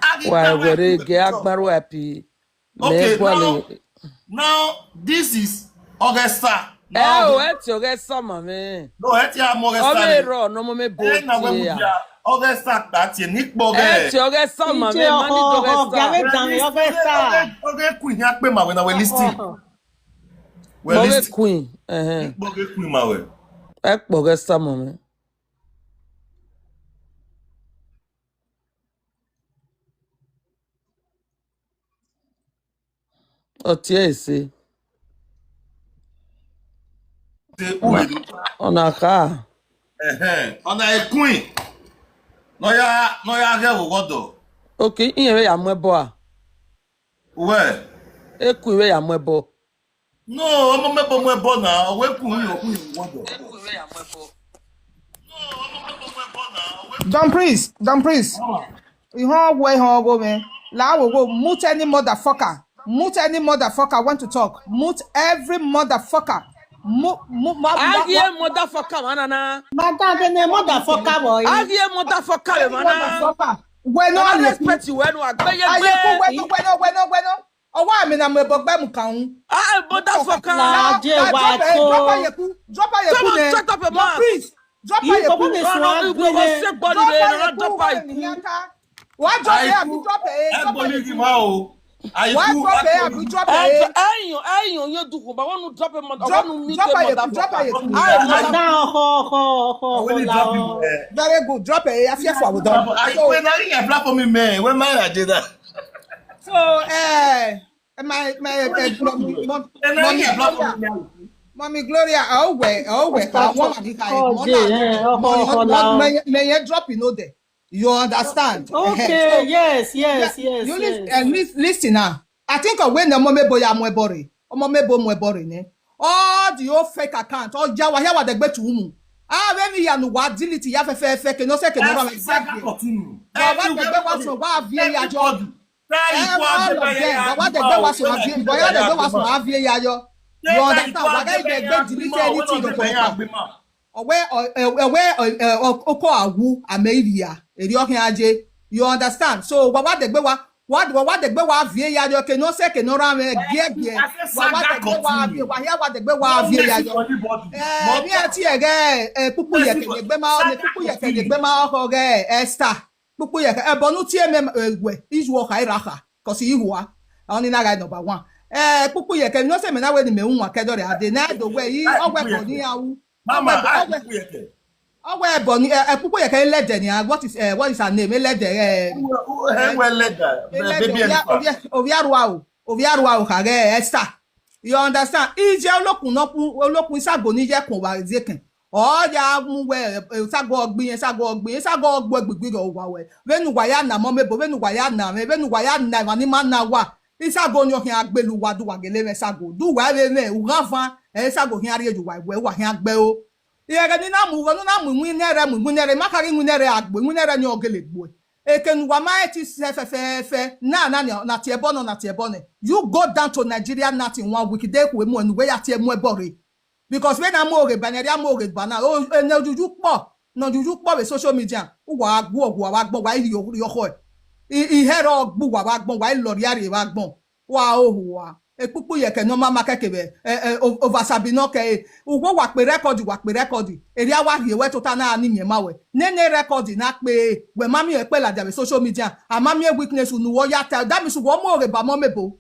A ghi gba R I P wẹ picture. Wa wẹ re gẹ a gba R I P. Okay, now, now, this is August star. Ẹ o, ẹ tie ọghe sama mwẹ. No, ẹ tie ama ọghe sama mwẹ. Ọ vbe rrọọ ne ọmọ mwẹ bo tie a. August star kpa tie ni kpọ ghẹ. Ẹ tie ọghe sama mwẹ, ma ni do ọghe sama. Ọghe, ọghe, ọghe ku ihe akpe ma wẹ na wẹ listen. Wẹ listen. Queen, ẹhẹn. Ni kpọ ọghe ku ima wẹ. Ẹ kpọ ọghe sama mwẹ. Ọ tie ẹse. Ọ na kha. Ẹhẹn, ọ na e Queen. Ne ọ ya, ne ọ ya ghẹ vbe owa ọdọ. Okay, iran vbe ya mu ẹbọ a? Uwẹ? E Queen vbe ya mu ẹbọ. No, ọmọ mẹ bọ mu ẹbọ na, ọ wẹ ku yin, ọ ku yin vbe owa ọdọ. Don Prince, Don Prince. Ihọn wẹ ihọn ọgho mwẹ. La wo wo, mute any motherfucker. Mute any motherfucker want to talk. Mute every motherfucker. Mu-, mu-, ma-, ma-, I hear motherfucker, man, na. Madam, the name motherfucker boy. I hear motherfucker, man, na. Motherfucker. Wẹ nọ, I respect you, wẹ nọ, agbẹyẹgbẹ. Ayeku, wẹ nọ, wẹ nọ, wẹ nọ, wẹ nọ. Ọwa mi na mu ẹbọ gbe mu kan un. Ah, motherfucker. La je wa to. Drop Ayeku, drop Ayeku nẹ. Shut up your mouth. Please, drop Ayeku. Drop Ayeku. Wa drop ẹ, abi drop ẹ, drop Ayeku. Wa drop ẹ, abi drop ẹ. Ẹyin, ẹyin, yẹn dukun, but wọ́n drop ẹ, wọ́n mi drop Ayeku, drop Ayeku. Very good, drop ẹ, I fear for we don. Ayeku na yin platform mi, man. Where my agenda? So, eh, my, my, eh, mom-, mom-, mommy Gloria, mommy Gloria, oh, where, oh, where, I want to be like, me, me, drop, you know, there. You understand? Okay, so, yes, yes, yes, you lis-, yes. Uh, lis-, listen now. I think of when the Momebo ya mu ẹbọ rre, Momebo mu ẹbọ rre nẹ. All the old fake account, ọ ya wa hia wa dẹgbe tu mu. A vbe emwi hia ne uwa delete ya fẹfẹfẹ, ke nọ sẹ ke nọ ra mẹ. Wa wa dẹgbe wa sẹ, wa viẹ ya yọ. Everybody. All of them, wa wa dẹgbe wa sẹ, wa viẹ, wa wa dẹgbe wa sẹ, wa viẹ ya yọ. You understand? Wa gha dẹgbe delete anything of your account. Ọ wẹ, ọ, ẹ, ẹ, wẹ, ọ, ẹ, ọ, oko a wu, amẹ i rhia, erriọ khian ye. You understand? So, wa wa degbe wa, wa, wa wa degbe wa viẹ ya yọ, ke nọ sẹ ke nọ ra mwẹ giẹgiẹ. Wa wa degbe wa viẹ, wa hia wa degbe wa viẹ ya yọ. Eh, mi a tie ẹghẹ, eh, kpukpu yẹkẹ ne egbe ma, ne kpukpu yẹkẹ ne egbe ma ọkhọ ghẹ, Esther. Kpukpu yẹkẹ, ẹbọ ne u tie mẹ, eh, wẹ, iyu ọkha i ra kha, cause i hua. Ọni na gha number one. Eh, kpukpu yẹkẹ, emwi ne ọ sẹ mẹ na wẹ ne mẹ wan kẹdọ rẹ a dee, na do wẹ, i, ọ wẹ ẹbọ ne iran ru. Mama, ọ wẹ, I ọ wẹ, kpukpu yẹkẹ. Ọ wẹ ẹbọ ni, eh, eh, kpukpu yẹkẹ i lẹdẹ nia. What is, eh, what is her name? Elẹdẹ, eh, u, u, eh, eh, wẹ lẹdẹ, eh, lẹdẹ, baby ovia, elephant. Ovia, ovia rua o, ovia rua o, kha ghẹ, Esther. You understand? Iye olokun nọ kun, olokun isago ni ye kun wa zẹ kẹn. Ọ ya mu wẹ, eh, isago ọgbe irẹn, isago ọgbe irẹn, isago ọgbe gbigbi rẹ uwa wẹ. Vbene uwa ya na Momebo, vbene uwa ya na mwẹ, vbene uwa ya na emwa ni ma na wa. Isago ni ọ khian gbele uwa, do uwa gele mwẹ isago. Do uwa vbe mwẹ, u gha van, eh, isago khian rhie ye uwa, wẹ uwa khian gbe o. Ẹghẹ ne I na mu, ugho ne u na mu iwinna ẹre, mu iwinna ẹre, ma kha ghe iwinna ẹre agbo, iwinna ẹre ni ọ gele gbo. Eke ne uwa ma he ti sẹ fẹfẹfẹ, na, na, na, na tie ẹbọ nọ, na tie ẹbọ nẹ. You go down to Nigeria now in one week, de khuemu ne uwẹ ya tie mu ẹbọ rre. Because vbene a mu oghe ba, ne a rhie mu oghe ba na, o, ene ojuju kpọ, ne ojuju kpọ vbe social media, uwa gha guọ, uwa vbe agbọn, wa i rhie, rhie ọkhọe. I, i hẹrhẹ ọ gbe uwa vbe agbọn, wa i lọrriarrie vbe agbọn. Wa hoho uwa. Ekpukpu yẹkẹ ne ọ ma ma kẹke vbe, eh, eh, o-, ovasabi nọ kẹre. Uwẹ wa kpe record, wa kpe record. Erriọ wa rhie wẹ tota na ni miẹn ma wẹ. Nene record na kpe, wẹ ma miẹn ekpe ladian vbe social media. A ma miẹn weakness unu wẹ ọ ya ta. That means wẹ ọ mu oghe ba Momebo.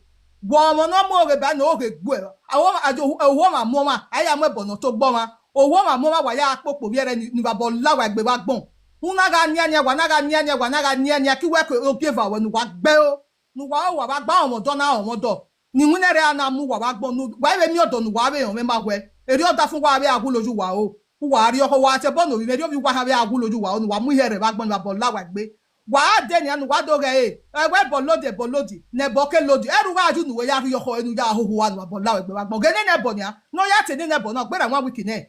Wẹ ọmọ ne ọ mu oghe ba ne oghe gbuẹ. Awọ, ajo, ohu ọmwa mu ọmwa, a ya mu ẹbọ ne ọ tobọ ọmwa. Ohu ọmwa mu ọmwa, wa ya kpokpo vbiẹ rẹ ni, ni vbe abọ la wa egbe vbe agbọn. U na gha nian nian, wa na gha nian nian, wa na gha nian nian, ke uwẹ ke ogieva ruẹ ne uwa gbe o. Ne uwa ru, wa vbe gba ọmọdọ na ọmọdọ. Ne iwinna ẹre a na mu uwa vbe agbọn, ne uwa vbe miẹn ọdọ ne uwa vbe rẹn ọmwa ma wẹ. Erriọ ọdafẹn uwa vbe a wulo ye uwa o. Uwa rrie ọkhọ, wa tie ẹbọ ne ovbi mwẹ, erriọ ovbi uwa kha vbe a wulo ye uwa o, ne uwa mu ihe ẹre vbe agbọn, ne uwa bọ la wa egbe. Wa de nian ne uwa do ghẹ ẹre, ẹwẹ ẹbọ lodi, ẹbọ lodi, ne ẹbọ ke lodi. Ẹre u gha ju ne uwẹ ya rrie ọkhọ, ne u ya hoho uwa, ne uwa bọ la wa egbe vbe agbọn. Ghe nene ẹbọ nian, ne ọ ya tie nene ẹbọ na, ọ gberra one week nẹ.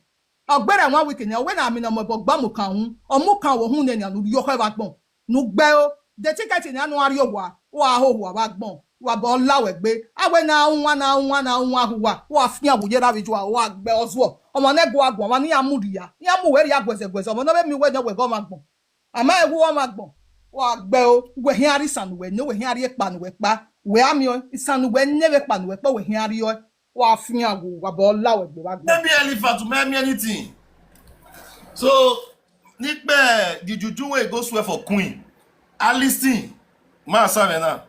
Ọ gberra one week nẹ, ọ wẹ ne a mina ọmọ ẹbọ gba mu kan uhunmwu, ọ mu kan vbe uhunmwu nẹ nian, ne u rrie ọkhọ vbe agbọn, ne u gbe o. De ticket nian ne u gha rrie owa, u gha hoho uwa vbe agbọn, wa bọ la wa egbe. A wẹ ne a wan, ne a wan, ne a wan hu uwa, u gha fian wu ye erha vbe iye uwa, u gha gbe ọzuọ. Ọmwa ne gu a guan, ọmwa ne iran mu rhia, iran mu wẹ rhia guẹzẹ guẹzẹ, ọmwa ne ọ vbe miẹn uwẹ nẹ wẹ ghe ọmwa agbọn. A ma he wu ọmwa agbọn, wa gbe o, wẹ khian rrie isan ne uwẹ nẹ, wẹ khian rrie ekpa ne uwẹ kpa, wẹ a miẹn isan ne uwẹ nẹ vbe ekpa ne uwẹ kpa, wẹ khian rrie ọe, wa fian wu, wa bọ la wa egbe vbe agbọn. Maybe elephant to maybe anything. So, nikpe the juju wey go swear for queen. I listen. Ma sa me na.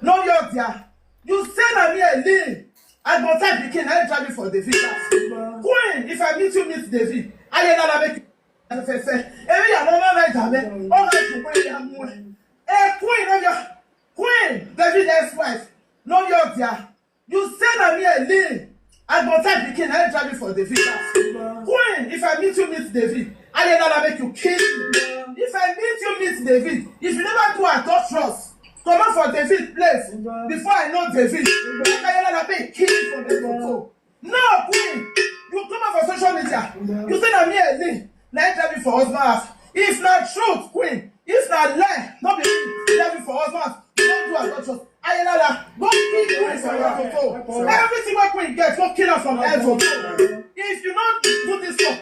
No, your dear. You say na me a lean. I go type pikin, I drive you for the villa. Queen, if I meet you, meet David. I ain't gonna make you. Fẹfẹfẹ, emwi ya mọ ma vẹ da mẹ, ọ gha ju wẹ ya mu ẹ. Eh, queen, no your, queen, David ex-wife, no your dear. You say na me a lean. I go type pikin, I drive you for David. Queen, if I meet you, meet David. I ain't gonna make you kill me. If I meet you, meet David. If you never do adulterous, come out for David place. Before I know David, I ain't gonna make kill for the photo. No, queen, you come out for social media. You say na me a lean. Na I drive you for husband house. If na truth, queen, if na lie, no be me drive you for husband house. You don't do as God trust. Ayelala, go kill queen for your photo. Everything wey queen get, go kill am from head to toe. If you no do this one,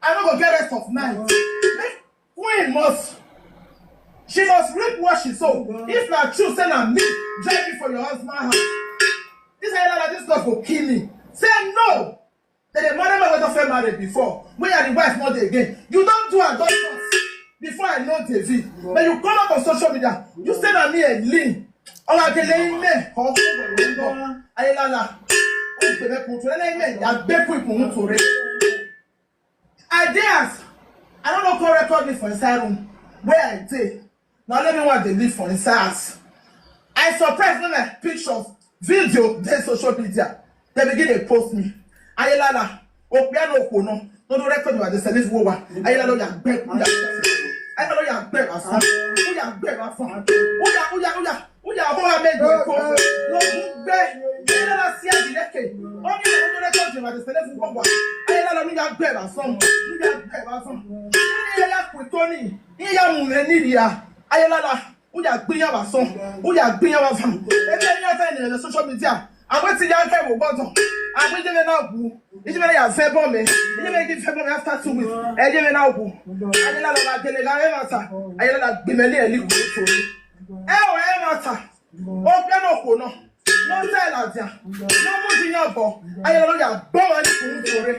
I no go get rest of night. Make queen must, she must reap what she sow. If na true say na me drive you for your husband house, this Ayelala, this God go kill me. Say no. They dey marry man wey don first marry before. When you are the wife, not the again. You don't do adulterous. Before I know David, but you come out on social media. You say na me a lean. Ọmọ akele ime, ọkọ pẹ̀lú ọkọ. Ayelala. Ó bẹ̀rẹ̀ kùn tó lẹ́yìn mẹ́, ya gbé kùn ìkùn tó rẹ̀. Ideas. I don't know, come record me for inside room where I dey. Na only me wan dey live for inside house. I surprise when my pictures, video dey social media. They begin dey post me. Ayelala, okpia no okpo no. No do record wa dey send this wo wa. Ayelala, ya gbẹ, ya. Ẹ na ya gbe vbe asan. U ya gbe vbe asan. U ya, u ya, u ya, u ya ho amẹ do ko. No gbe. Ẹ na si a di leke. Ọ ni mo do leke ọdẹ ma de sele fu wa. Ẹ na, u ya gbe vbe asan. U ya gbe vbe asan. Ẹ ya ku to ni. Ẹ ya mu mwẹ ni ria. Ayelala, u ya gbe iran vbe asan, u ya gbe iran vbe asan. Ebe ne iran ta ẹre vbe social media, a wẹ te iran kẹ vbe obọ dọn, a wẹ iye mwẹ na wu, iye mwẹ na ya vẹ ẹbọ mẹ, iye mwẹ ghi vẹ ẹbọ mẹ after two weeks, ẹ iye mwẹ na wu. Ayelala, ọ gha gele gha rre ẹmwata, ayelala, gbe mẹ ne ẹlẹkun to re. Ẹ o, ẹmwata, okpia ne okhuo nọ, ne ọ zẹ ladian, ne ọ mu di yan obọ, ayelala, ọ ya gbe ọmwa ẹlẹkun to re.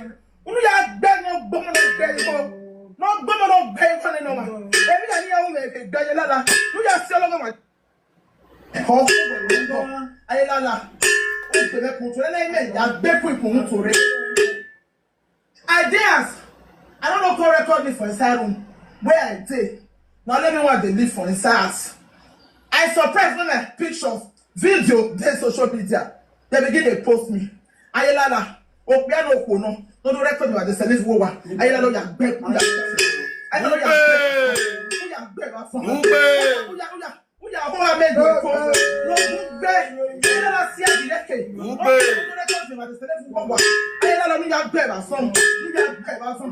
Unu ya gbe ne ọ gbe ọmọ ne ọ gbe igho, ne ọ gbe ọmọ ne ọ gbe igho nene ọmwa. Emwi na ni ya ru mwẹ egbe, ayelala, ne u ya si ọlọghọmwa. Ọ fu wẹ ne ọ, ayelala, u gbe mwẹ kun to re, ne imẹ ya gbe kun ikun to re. Ideas, I no know come record me for inside room where I dey. Na only me wan dey live for inside house. I surprise when my pictures, video dey social media. They begin dey post me. Ayelala, okpia ne okhuo nọ, no do record me, wa dey sell this wowa. Ayelala, ọ ya gbe, u ya gbe. Ayelala, ọ ya gbe. U ya gbe vbe asan. U ya, u ya, u ya ho amẹ do ko. No gbe. Ayelala, si a di leke. U gbe. No do record me, wa dey sell this wowa. Ayelala, u ya gbe vbe asan. U ya gbe vbe asan.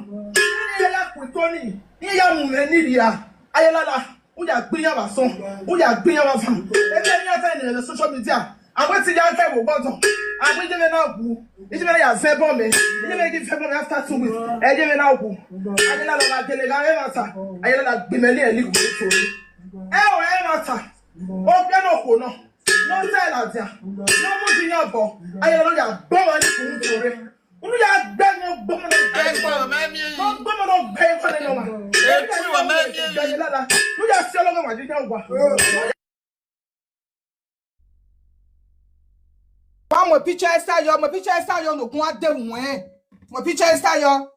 Ẹ ya ku to ni. Ẹ ya mu mwẹ ni ria. Ayelala, u ya gbe iran vbe asan, u ya gbe iran vbe asan. Ebe ne iran ta ẹre vbe social media, a wẹ te iran kẹ vbe obọ dọn, a wẹ iye mwẹ na wu, iye mwẹ na ya vẹ ẹbọ mẹ, iye mwẹ ghi vẹ ẹbọ mẹ after two weeks, ẹ iye mwẹ na wu. Ayelala, ọ gha gele gha rre ẹmwata, ayelala, gbe mẹ ne ẹlẹkun to re. Ẹ o, ẹmwata, okpia ne okhuo nọ, ne ọ zẹ ladian, ne ọ mu di yan obọ, ayelala, ọ ya gbe ọmwa ẹlẹkun to re. Unu ya gbe ne ọ gbe ọmọ ne ọ gbe igho, ne ọ gbe ọmọ ne ọ gbe igho nene ọmwa. Ẹ i wa mẹ miẹn emwi. Ayelala, ne u ya si ọlọghọmwa di yan owa. Wa mu picture Esther yọ, mu picture Esther yọ, ne ogun a de ruẹn. Mu picture Esther yọ.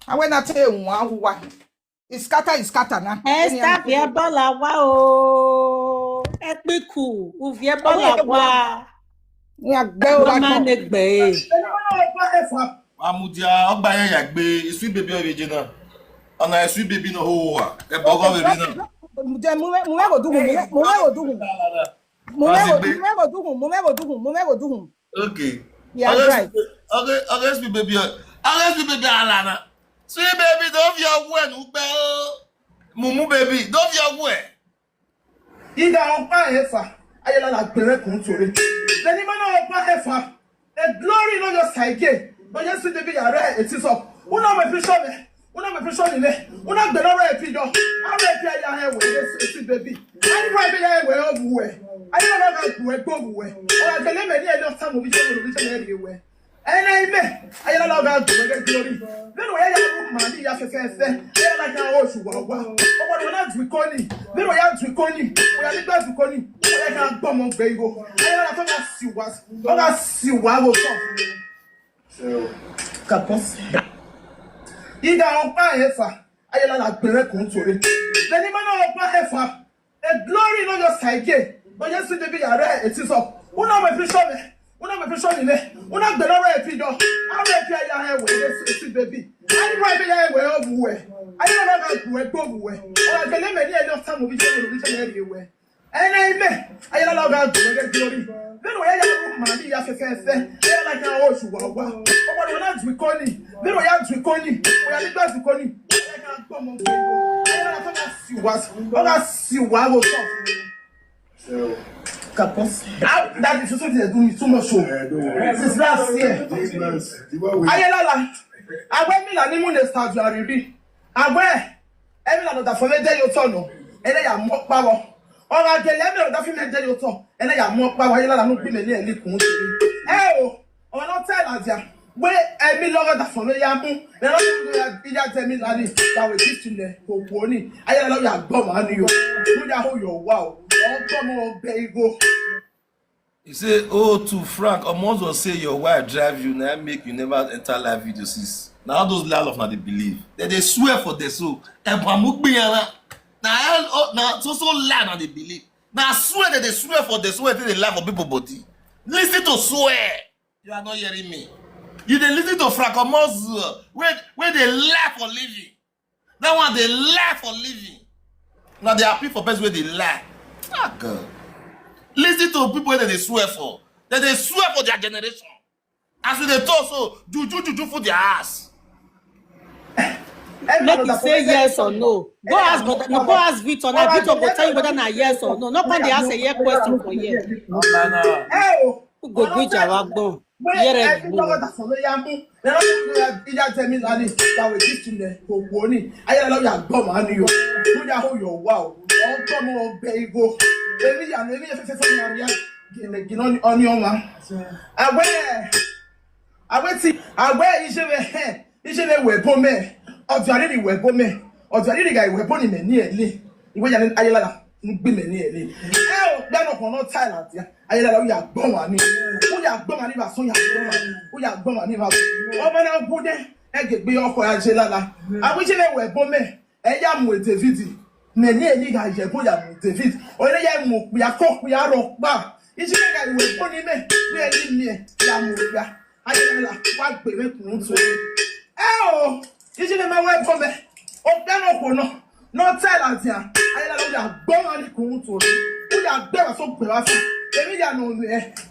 Awe na te wan uwa. Iskata, iskata na. Esther viẹ bọla wa o. Ẹkpiku, u viẹ bọla wa. Iran gbe o. Wa ma ne gbe e. Wa mudia, ọgba ya ya gbe, Sweet Baby ọ vbe je na. Ọna Sweet Baby nọ ho wa. Ẹbọ ọgọ vbe na. Mu mwẹ, mu mwẹ gho dughun, mu mwẹ gho dughun. Mu mwẹ gho, mu mwẹ gho dughun, mu mwẹ gho dughun, mu mwẹ gho dughun. Okay. Yeah, okay, right. Okay, okay, Sweet Baby. Okay, Sweet Baby, ala na. Sweet Baby, do viọ ọghuẹ ne u gbe o. Mumu Baby, do viọ ọghuẹ. Iga ọkpa efa, ayelala gbe mwẹ kun to re. Then ima na ọkpa efa. The glory no just saige. No just Sweet Baby ya rẹ etizọ. Una mẹ picture mẹ. Una mẹ picture ni mẹ. Una gbe na rẹ picture. A rẹ picture ya hẹ wẹ, Sweet Baby. Ani wa be ya wẹ ovu wẹ. Ani wa ga gu ẹgbẹ ovu wẹ. Ọ gha gele mẹ ni ẹ ne ọ ta mu bi jẹ mu bi jẹ mẹ rhie wẹ. Ẹna imẹ, ayelala, ọ gha gu ẹgbẹ glory. Vbene uwa ya ru ma ni ya fẹfẹfẹ, ayelala, ọ gha ho osu wa wa. Ọkpọkpọ na du ikoni, vbene uwa ya du ikoni, uwa ya ni gba du ikoni, uwa ya gha gbe ọmọ gbe igho. Ayelala, ọ gha si uwa, ọ gha si uwa vbe otọ. Kakọs. Iga ọkpa efa, ayelala gbe mwẹ kun to re. Then ima na ọkpa efa. The glory no just saige. No just Sweet Baby ya rẹ etizọ. Una mẹ picture mẹ. Una mẹ picture ni mẹ. Una gbe na rẹ picture. A rẹ picture ya hẹ wẹ, Sweet Baby. Ani wa be ya hẹ wẹ ovu wẹ. Ani wa ga gu ẹgbẹ ovu wẹ. Ọ gha gele mẹ ni ẹ ne ọ ta mu bi jẹ mu bi jẹ mẹ rhie wẹ. Ẹna imẹ, ayelala, ọ gha gu ẹgbẹ glory. Vbene uwa ya ru ma ni ya fẹfẹfẹ, ayelala, ọ gha ho osu wa wa. Ọkpọkpọ na du ikoni, vbene uwa ya du ikoni, uwa ya ni gba du ikoni, ayelala, ọ gha gbe ọmọ gbe igho. Ayelala, ọ gha si uwa, ọ gha si uwa vbe otọ. Kakọs. That is something they do me too much o. Since last year. Ayelala, a wẹ emila ni mu ne stadium riri. A wẹ emila ne ọdafẹn mwẹ de ye otọ nọ, ẹna ya mu ọkpa vbọ. Ọ gha gele emila ne ọdafẹn mwẹ de ye otọ, ẹna ya mu ọkpa vbọ, ayelala, ne u gbe mẹ ni ẹlẹkun to re. Ẹ o, ọmwa ne ọ ta ladian, wẹ emila ọghe ọdafẹn mwẹ ya mu, rẹ ọ ya de emila ni, ya wẹ gift nẹ, okhuo ni, ayelala, ọ ya gbe ọmwa ni o, ne u ya ho ye owa o, ọ gbe ọmọ gbe igho. He say, "Oh, to Frank, almost was say your wife drive you, now make you never enter live video since." Now all those lie of na they believe. They, they swear for their soul. Ebamugbiara. Now, all, oh, now so so lie na they believe. Now swear that they swear for their soul, they lie for people body. Listen to swear. You are not hearing me. You dey listen to Franco Moses wey wey dey lie for living. That one dey lie for living. Now they appeal for person wey dey lie. Ah God. Listen to people wey dem dey swear for. Dem dey swear for their generation. As we dey talk so, juju juju full their ass. Make you say yes or no. Go ask brother, no, go ask Victor now. Victor go tell you whether na yes or no. No come dey ask a yes question for here. Who go gree Java gbọn? Yẹrẹ gbọn. Ija tẹ mi lani, ya wẹ dis thing nẹ, kò wọ ni. Ayé lọ ya gbọ́ màá ni o. Ló ya hó yọ wá o. Ọgbọ́n mọ ọgbẹ́ igbó. Èmi yà mí, èmi yẹ fẹfẹfẹ ni àríyá. Gìnìgìnì ọni ọmọ. Àwẹ, àwẹ ti, àwẹ ìṣe wẹ hẹ, ìṣe wẹ wẹ bọ mẹ. Ọdún àrírí wẹ bọ mẹ. Ọdún àrírí ga ìwẹ bọ ni mẹ ní ẹ lé. Ìwé yà ní ayé lára ń gbé mẹ ní ẹ lé. Ẹ ò gbẹ́nu kan náà táì láti. Ayé lára, ó yà gbọ́n wá ní. Ó yà gbọ́n wá ní ìbá sún, yà gbọ́n wá. Ó yà gbọ́n wá ní ìbá sún. Ọmọ náà gún dẹ, ẹ gègbè ọkọ ajé lára. Àwíjẹ lè wẹ̀ bọ́ mẹ́, ẹ yà mú David. Mẹ ní èyí gha yẹ bó yà mú David. Ọ̀rẹ́ yà mú òpìyà kó òpìyà rọ pa. Ìjì lè gha ìwẹ̀ bọ́ ní mẹ́, bí ẹ ní mi ẹ̀, yà mú òpìyà. Ayé lára, wá gbè mí kùn ún tó. Ẹ o, ìjì lè máa wẹ̀ bọ́ mẹ́. Ó gbẹ́nu kò náà. Nọ tẹ ladian, ayelala, u ya gbọ ọmwa ni kun unu tuorre, u ya gbe ẹmwẹ so gbe vbe asan, emwi ya ne ọ mwẹ,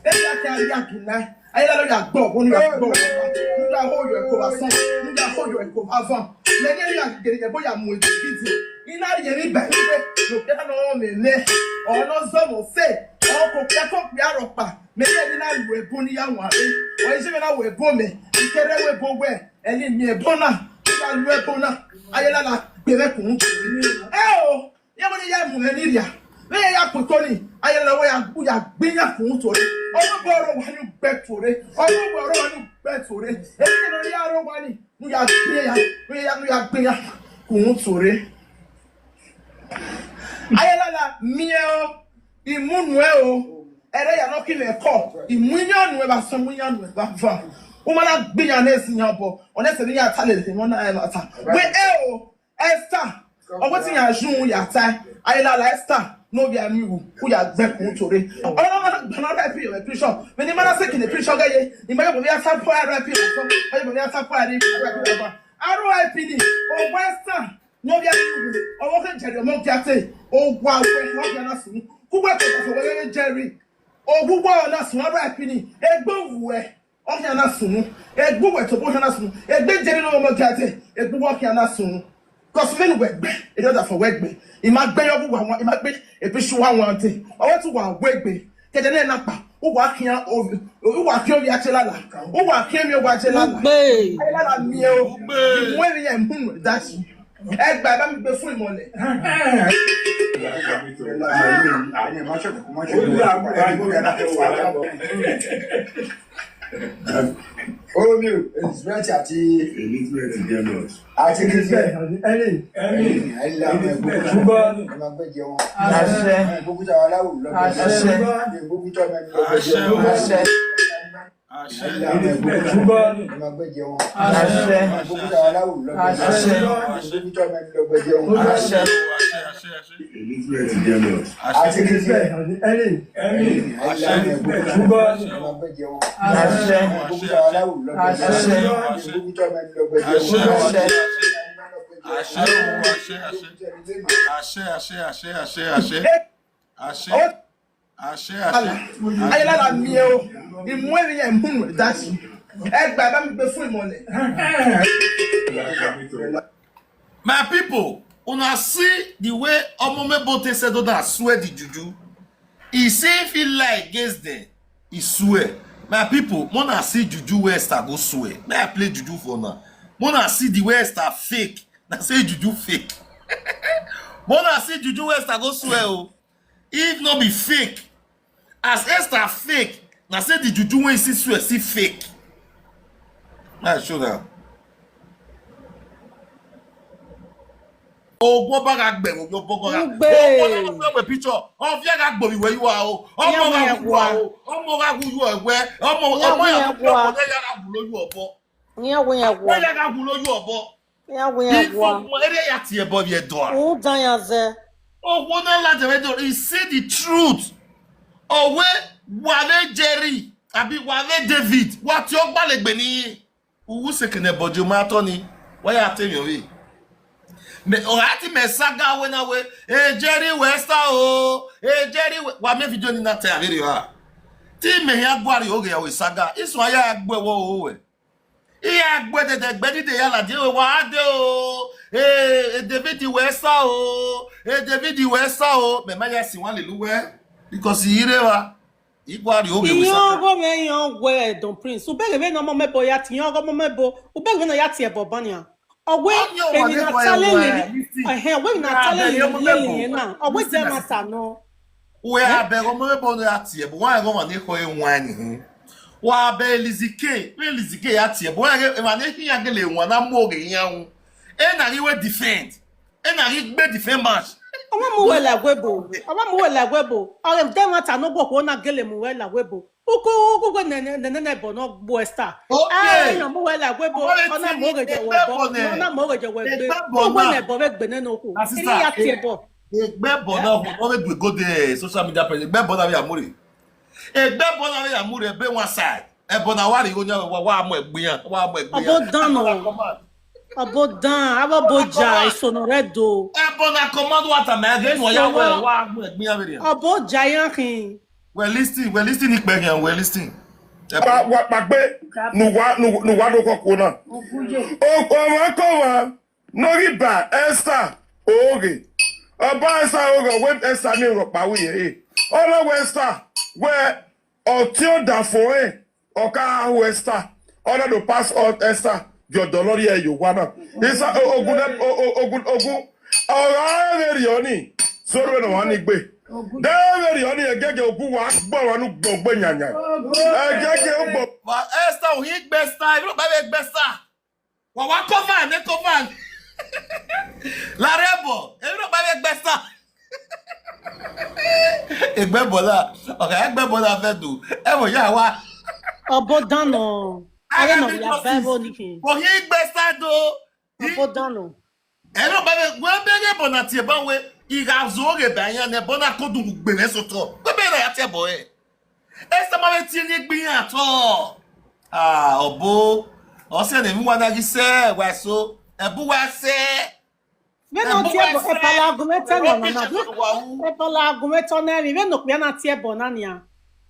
emwi ya khian rhie agiẹn na, ayelala, u ya gbọ ọghe, u ya gbọ ọghe, u ya ho yọ ẹko vbe asan, u ya ho yọ ẹko vbe avan. Mẹ ne erriọ gele yẹ ẹbọ ya mu egidigidiẹn, I na rhie emwi ba ẹre uwẹ, ne okpia na ọ mwẹ mẹ, ọ ne ọ zọ mwẹ ọse, ọ ke okpia ke okpia rhọkpa, mẹ ne erriọ na ru ẹbọ ne I ya wanre, ọ i zẹ mwẹ na ru ẹbọ mẹ, I ke rre ẹvbo ebo wẹ, Ẹni miẹn ẹbọ na, u ya ru ẹbọ na, ayelala, gbe mwẹ kun unu tuorre. Ẹ o, iran wẹ ne I ya mu mwẹ ni rria, vbe iran ya kpeko ni, ayelala, wẹ ya, u ya gbe iran kun unu tuorre. Ọmọ ọbọ ọrọ wa ni u gbe tuorre, ọmọ ọbọ ọrọ wa ni u gbe tuorre. Emwi ne ọ rhie aro wa ni, ne u ya gbe iran, ne u ya, ne u ya gbe iran kun unu tuorre. Ayelala, miẹn o, I mu nuẹn o, ẹrẹ ya ne ọ khin mwẹ kọ, I mu iran nuẹn vbe asan, mu iran nuẹn vbe avan. U ma na gbe iran ne ẹse iran obọ, ọ ne ẹse ne iran ta lele emwi na ẹmwata. Wẹ ẹ o, Esther, ọ wẹ te iran zun ya tae, ayelala Esther, ne ovbi amiru, u ya gbe ẹkun tuorre. Ọ na ma na gba na rep your picture, vbe ne I ma na sẹ kene picture ghe ye, I ma ya obọ vbe ya ta pọ rep your phone, I ya obọ vbe ya ta pọ rep your phone. Aro rep ni, ọ wẹ Esther, Ne ovbi amiru, ọvbokhan Jerry ọmọ Ogiate, owa wẹ ne ovbi ana sunu. Ku wẹ ke ọdafẹn wẹ ghe Jerry. Owa wẹ ọna sunu, ọba ẹpini, egbe uwẹ, ọ khian na sunu. Egbe uwẹ tobọ ọ khian na sunu. Egbe Jerry ne ọmọ Ogiate, egbe uwẹ ọ khian na sunu. Cause vbene uwẹ gbe, erriọ ọdafẹn wẹ gbe. I ma gbe yọ vbe uwa wan, I ma gbe epishi uwa wan te. Ọ wẹ te uwa wẹ gbe. Kẹdẹ ne na kpa, uwa khian ovbi, uwa khian ovbi Ajelala, uwa khian emwi owa Ajelala. Ugbe. Ajelala miẹn o. Ugbe. I mu emwi ya, I mu nuẹn dashi. Ẹgba, ẹ ba mi gbe fun imọlẹ. Omi o, Elizabeth àti Elizabeth Gellot. Àti Elizabeth. Ẹni. Ẹni. Ẹni. Ṣùgbọ́n. Ẹ máa gbẹ́jẹ wọn. Àṣẹ. Ẹ gbógun tí àwọn aláwọ̀ lọ́gbẹ́jẹ. Àṣẹ. Ẹ gbógun tí ọmọ ẹni lọ́gbẹ́jẹ. Àṣẹ. Àṣẹ. Àṣẹ. Ẹ máa gbẹ́jẹ wọn. Àṣẹ. Ẹ gbógun tí àwọn aláwọ̀ lọ́gbẹ́jẹ. Àṣẹ. Ẹ gbógun tí ọmọ ẹni lọ́gbẹ́jẹ wọn. Àṣẹ. Àṣẹ. Àṣẹ. Àṣẹ. Elizabeth Gellot. Àti Elizabeth. Ẹni. Ẹni. Àṣẹ. Ẹ máa gbẹ́jẹ wọn. Àṣẹ. Ẹ gbógun tí àwọn aláwọ̀ lọ́gbẹ́jẹ. Àṣẹ. Ẹ gbógun tí ọmọ ẹni lọ́gbẹ́jẹ. Àṣẹ. Àṣẹ. Àṣẹ. Àṣẹ. Àṣẹ. Àṣẹ. Àṣẹ. Àṣẹ. Àṣẹ. Àṣẹ. Àṣẹ. Àṣẹ. Ajelala miẹn o, I mu emwi ya, I mu nuẹn dashi. Ẹgba, ẹ ba mi gbe fun imọlẹ. My people, una see the way Omomebote said that swear the juju. He say if he lie against them, he swear. My people, mona see juju where Esther go swear. May I play juju for now? Mona see the way Esther fake. Na say juju fake. Mona see juju where Esther go swear o. If no be fake, as Esther fake, na say the juju wey he see swear see fake. Na show now. Ogbọ ba gha gbẹ, ogbọ gha. Ugbe. Ogbọ na gbe picture. Ọvia gha gbo vbe iwẹ yu a o. Ọmọ gha wu yu a o. Ọmọ gha wu yu ẹwẹ. Ọmọ, ọmọ ya wu yu ọbọ, ne ya gha wulo yu ọbọ. Iran wu iran Ne gua. ya gha wulo yu ọbọ. Iran wu iran Ifo gua. Ere ya tie ẹbọ vbe ẹdọ a. Rhunmwuda iran zẹ. Owo na ladian vbe ẹdọ, he say the truth. Ọ wẹ wa vbe Jerry, abi wa vbe David, wa tie ọgbalegbe ni. Uwu seke ne ẹbọ je ma tọ ni, wa ya te emwi ọvbe. Mẹ, ọ gha ti mẹ saga wẹ na wẹ, e Jerry wẹ sa o, e Jerry wẹ, wa mẹ video ni na te avbe rre ha. Te imẹ hia guari oghe ya wẹ saga, isun a ya gbe ẹvbo ro wẹ. I ya gbe dẹdẹ gbe dide ya ladian wẹ wa de o, e, e David wẹ sa o, e David wẹ sa o, mẹ ma ya si wan lele uwẹ, because I rre evba, I guari oghe wẹ Iyan saga. Ọghọ mwẹ, iyan ọghe Don Prince. Ubẹghe vbene ọmọ mẹ bọ ya tie, iyan ọghe ọmọ mẹ bọ. Ubẹghe vbene ọ ya tie ẹbọ ban nian. Ọ wẹ Ọni ọmọ emwi ne na ọ ta lele, listen. Ẹhẹn, ọ wẹ emwi ne a ta lele lele yẹn na. Ọ wẹ listen, dẹ ma ta nọ. Wẹ a bẹghe ọmọ mẹ bọ ne a tie ẹbọ, wa ẹghẹ ọmọ ne ekhọe wan ni hin. Wa bẹghe Lizzy K, vbe Lizzy K ya tie ẹbọ, wa ẹghẹ emwa ne ehian gele wan na mu oghe iran wu. E na ghi wẹ defend. E na ghi gbe defend match. Ọ ma mu wẹ la ẹguebo. Ọ ma mu wẹ la ẹguebo. Ọ ghe dẹ ma ta ne okhuo na gele mu wẹ la ẹguebo. Uku, uku wẹ nene, nene, nene ẹbọ ne ọ gbe Esther. Okay. Ẹ na mu wẹ la ẹguebo. Ọ na mu oghe jẹ wẹ ẹbọ. Ọ na mu oghe jẹ wẹ egbe. Egbe ẹbọ na. Uku wẹ ne ẹbọ vbe gbe nene okhuo. Na sister, eni ya tie ẹbọ. Egbe ẹbọ na, ọ vbe do egode social media presence. Egbe ẹbọ na vbe ya mu rre. Egbe ẹbọ na vbe ya mu rre ebe one side. Ẹbọ na wa rhie igho yan, wa, wa mu ẹgbe iran, wa mu ẹgbe iran. Ọbo dan nọ. Ọbo dan, avbe ọbo ja, eso nọ rẹ do. Ẹbọ na command wa tama ẹghẹ enu ọ ya wẹ, wa mu ẹgbe iran vberriọ. Ọbo ja iran khin. Wẹ listen, wẹ listen ikpẹ khian, wẹ listen. Wa, wa kpagbe, ne uwa, ne u-, ne uwa do khọkuo na. O, ọmwa kọmwa, ne ọ ghi ba Esther oghe. Ọ ba Esther oghe, ọ wẹ Esther ne rhọkpa vbe irẹn re. Ọ na wẹ Esther, wẹ ọtiọnda fo rẹn, ọ ka hu Esther. Ọ na do pass ọ Esther, gie ọdọ lọrriẹ ye owa na. Isa, o-, ogun nẹ, o-, o-, ogun, ogun, ọ gha vberriọ ni, sẹ orhu ne ọmwa ni gbe. De vberriọ ni, ẹgẹgẹ ogun wa gbe ọmwa nu gbọgbe yanyan. Ẹgẹgẹ ugbọ. Ma Esther, uhin gbe Esther, emwi rhọkpa vbe gbe Esther. Wa wa cover ne cover. Larre ẹbọ, emwi rhọkpa vbe gbe Esther. Egbe ẹbọ na, ọ gha egbe ẹbọ na vẹ do, ẹvbo ya wa. Ọbo dan nọ. Ẹghẹ ne ọ ya ba ẹvbo ni khin. Uhin gbe Esther do. Ọbo dan nọ. Ẹre ọ ba vbe, wẹ bẹghe ẹbọ na tie ẹbọ wẹ, I gha zẹ oghe ba iran ne ẹbọ na ko dunmwu gbe mwẹ sotọ. Wẹ bẹghe na ya tie ẹbọ rẹ. Esther ma vbe tie eni egbe iran at all. Ah, ọbo. Ọ sẹ ne emwi wa na ghi sẹ, wa so. Ẹbu wa sẹ. Vbene ọ tie ẹbọ, ẹbọ la gun mwẹ tọ nọ nana. Ẹbọ la gun mwẹ tọ nẹ emwi, vbene okpia na tie ẹbọ na nian.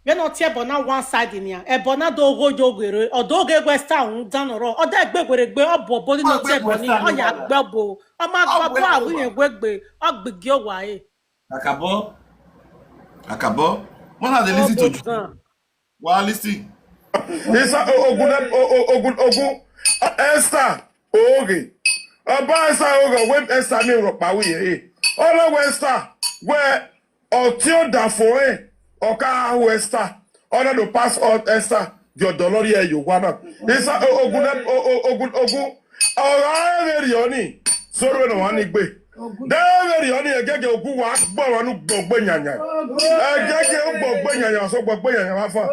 Vbene ọ tie ẹbọ na one side nian, ẹbọ na do gho yo ghere, ọ do ghe wẹ Esther rhunmwuda nọ rrọọ, ọ da egbe werriegbe, ọ bu ọbo ni ne ọ tie ẹbọ ni, ọ ya gbe ọbo, ọ ma gbe ọbo, a wi rẹn wegbe, ọ gbe igie owa ẹre. Akabọ, akabọ, mother dey listen to you. Wa listen. Isa, o-, ogun, o-, o-, ogun, ogun, Esther oghe. Ọ ba Esther oghe, ọ wẹ Esther ne rhọkpa vbe irẹn re. Ọ na wẹ Esther, wẹ ọtiọnda fo rẹn, ọ ka hu Esther, ọ na do pass ọ Esther, gie ọdọ lọrriẹ ye owa na. Isa, o-, ogun, o-, o-, ogun, ogun, ọ gha vberriọ ni, sẹ orhu ne ọmwa ni gbe. De vberriọ ni, ẹgẹgẹ ogun wa gbe ọmwa nu gbọgbe yanyan. Ẹgẹgẹ ugbọgbe yanyan, sẹ ugbọgbe yanyan vbe afan.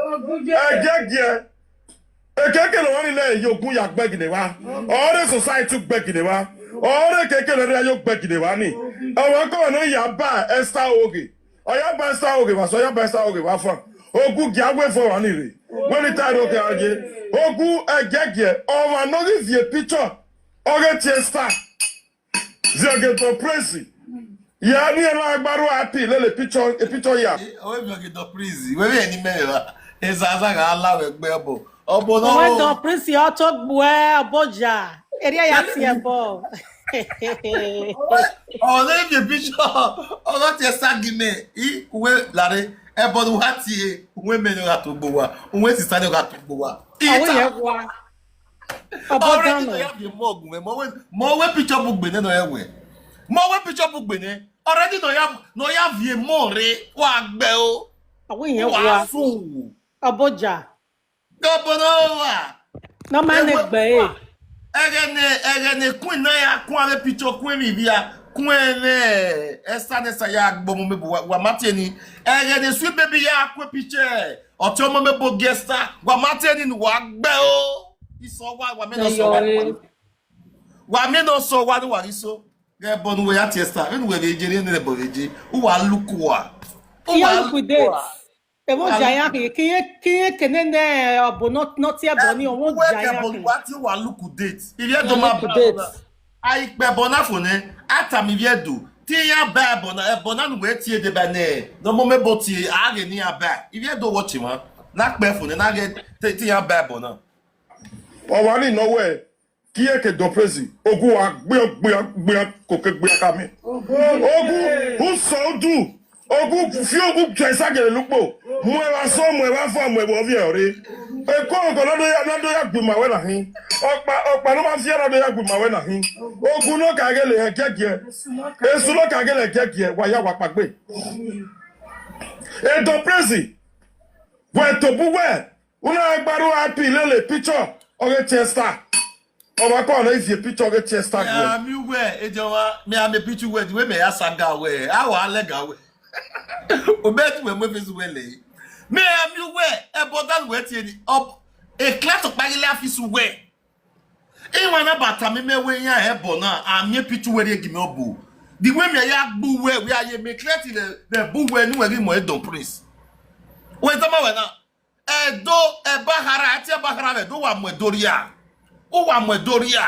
Ẹgẹgẹ. Ekeke ne ọmwa ni lẹ ye ogun ya gbẹgine vba. Ọre society gbẹgine vba. Ọre ekeke ne ọ ya yo gbẹgine vba ni. Ọmwa kọmwa ne ọ ya ba Esther oghe. Ọ ya ba Esther oghe vbe asọn, ọ ya ba Esther oghe vbe afan. Ogun gia wẹ vọ ọmwa ni rre. Wẹ ni ta rre okẹ a ye. Ogun ẹgiẹgiẹ, ọmwa ne ọ ghi viẹ picture, ọ ghe tie Esther. Ziẹghe Don Prince. Ya ni ẹ na gba ru happy lele picture, e picture ya. Ọ vbe viọ ghe Don Prince, wẹ vbe ẹni mẹ ra. Ezaza gha la vbe egbe ọbo. Ọbo na Wẹ o. Don Prince ọ to gbuẹ ọbo ja. Erriọ ya tie ẹbọ. Ọ na vbe picture, ọ gha tie Esther gi mẹ, I wẹ larre, ẹbọ ne uwa tie, uwẹ mẹ ne ọ gha to gbe uwa, uwẹ sista ne ọ gha to gbe uwa. Ọ wẹ Ita. Yẹ wa. Ọbo Already dan nọ nọ. Ya vbe mọ gu mẹ, mọ wẹ, mọ wẹ picture bu gbe nẹ nọ ẹ wẹ. Mọ wẹ picture bu gbe nẹ. Already nọ ya, nọ ya vbe mọ rre, wa gbẹ o. Ọ wẹ yẹn Wa wa. Su. Ọbo ja. Gọbọ nọ wa. Nọ ma ne Ẹwẹ gbẹ e. Ẹghẹ ne, ẹghẹ ne queen na ya kun avbe picture queen mi via. Kun ẹmwẹ ẹsa ne ẹsa ya gbọmọ mẹ bu wa, wa ma tie ni. Ẹghẹ ne sweet baby ya kun picture. Ọtẹ ọmọ mẹ bo gi Esther. Wa ma tie ni ne wa gbẹ o. Isọ wa, wa mẹ nọ sọ wa. Ẹyọ re. Wa mẹ nọ sọ wa ni wa ghi so. Ghẹ ẹbọ ne uwẹ ya tie Esther. Vbene uwẹ vbe je, rhie ne ẹbọ vbe je. Uwa look wa. Uwa look wa. Ẹvbo dia iran khin, ke irẹn, ke irẹn ke nene ọbo nọ, nọ tie ẹbọ ni, ọvbo dia iran khin. Wa tie wa look date. Ivbi Ẹdo ma ba date. A i kpẹ ẹbọ na fo nẹ, a tama ivbi Ẹdo, te iran ba ẹbọ na, ẹbọ na ne uwẹ tie deba nẹ, ne ọmọ mẹ ẹbọ tie, a ghe ne iran ba. Ivbi Ẹdo wọ tie mwa, na kpẹ fo nẹ, na ghe te, te iran ba ẹbọ na. Ọmwa ni nọ wẹ, kie ke Don Praise, ogu wa gbian, gbian, gbian, koke gbian ka mẹ. Ogu, usọ udu, ogu fi ogu jẹ isagele lukpo. Mu ẹvba sọ, mu ẹvba fua, mu ẹvba ọviẹ ọre. Eko ọgọ na do ya, na do ya gbe ima wẹ na hin. Ọkpa, ọkpa ne ọ ma fian na do ya gbe ima wẹ na hin. Ogu nọ ka ghele ẹgiẹgiẹ. Esu nọ ka ghele ẹgiẹgiẹ, wa ya wa kpagbe. E Don Praise, wẹ tobu wẹ, u na gba ru happy lele picture ọghe Chester. Ọmwa kọ nọ ivie picture ọghe Chester Me gbe. Ami uwẹ, ejọmwa, me ami picture uwẹ, the way me ya saga wẹ, a wa lẹga wẹ. Obẹ tu wẹ mu efesu wẹ lẹ. Me ami uwẹ, ẹbọ dan wẹ tie ni. Ọ, e clear to kpaghi lẹ afisu wẹ. Iwan na ba tama imẹ wẹ iran ẹbọ na, a miẹn picture wẹ rhie gi mẹ ọbo. The way me ya gbe uwẹ, wẹ a ye me clear ti vbe, vbe bu wẹ ne uwẹ ghi mu Don Praise. Wẹ tama wẹ na. Ẹdo, ẹbakhara, a tie ẹbakhara vbe Ẹdo, uwa mu Ẹdo rria. Uwa mu Ẹdo rria.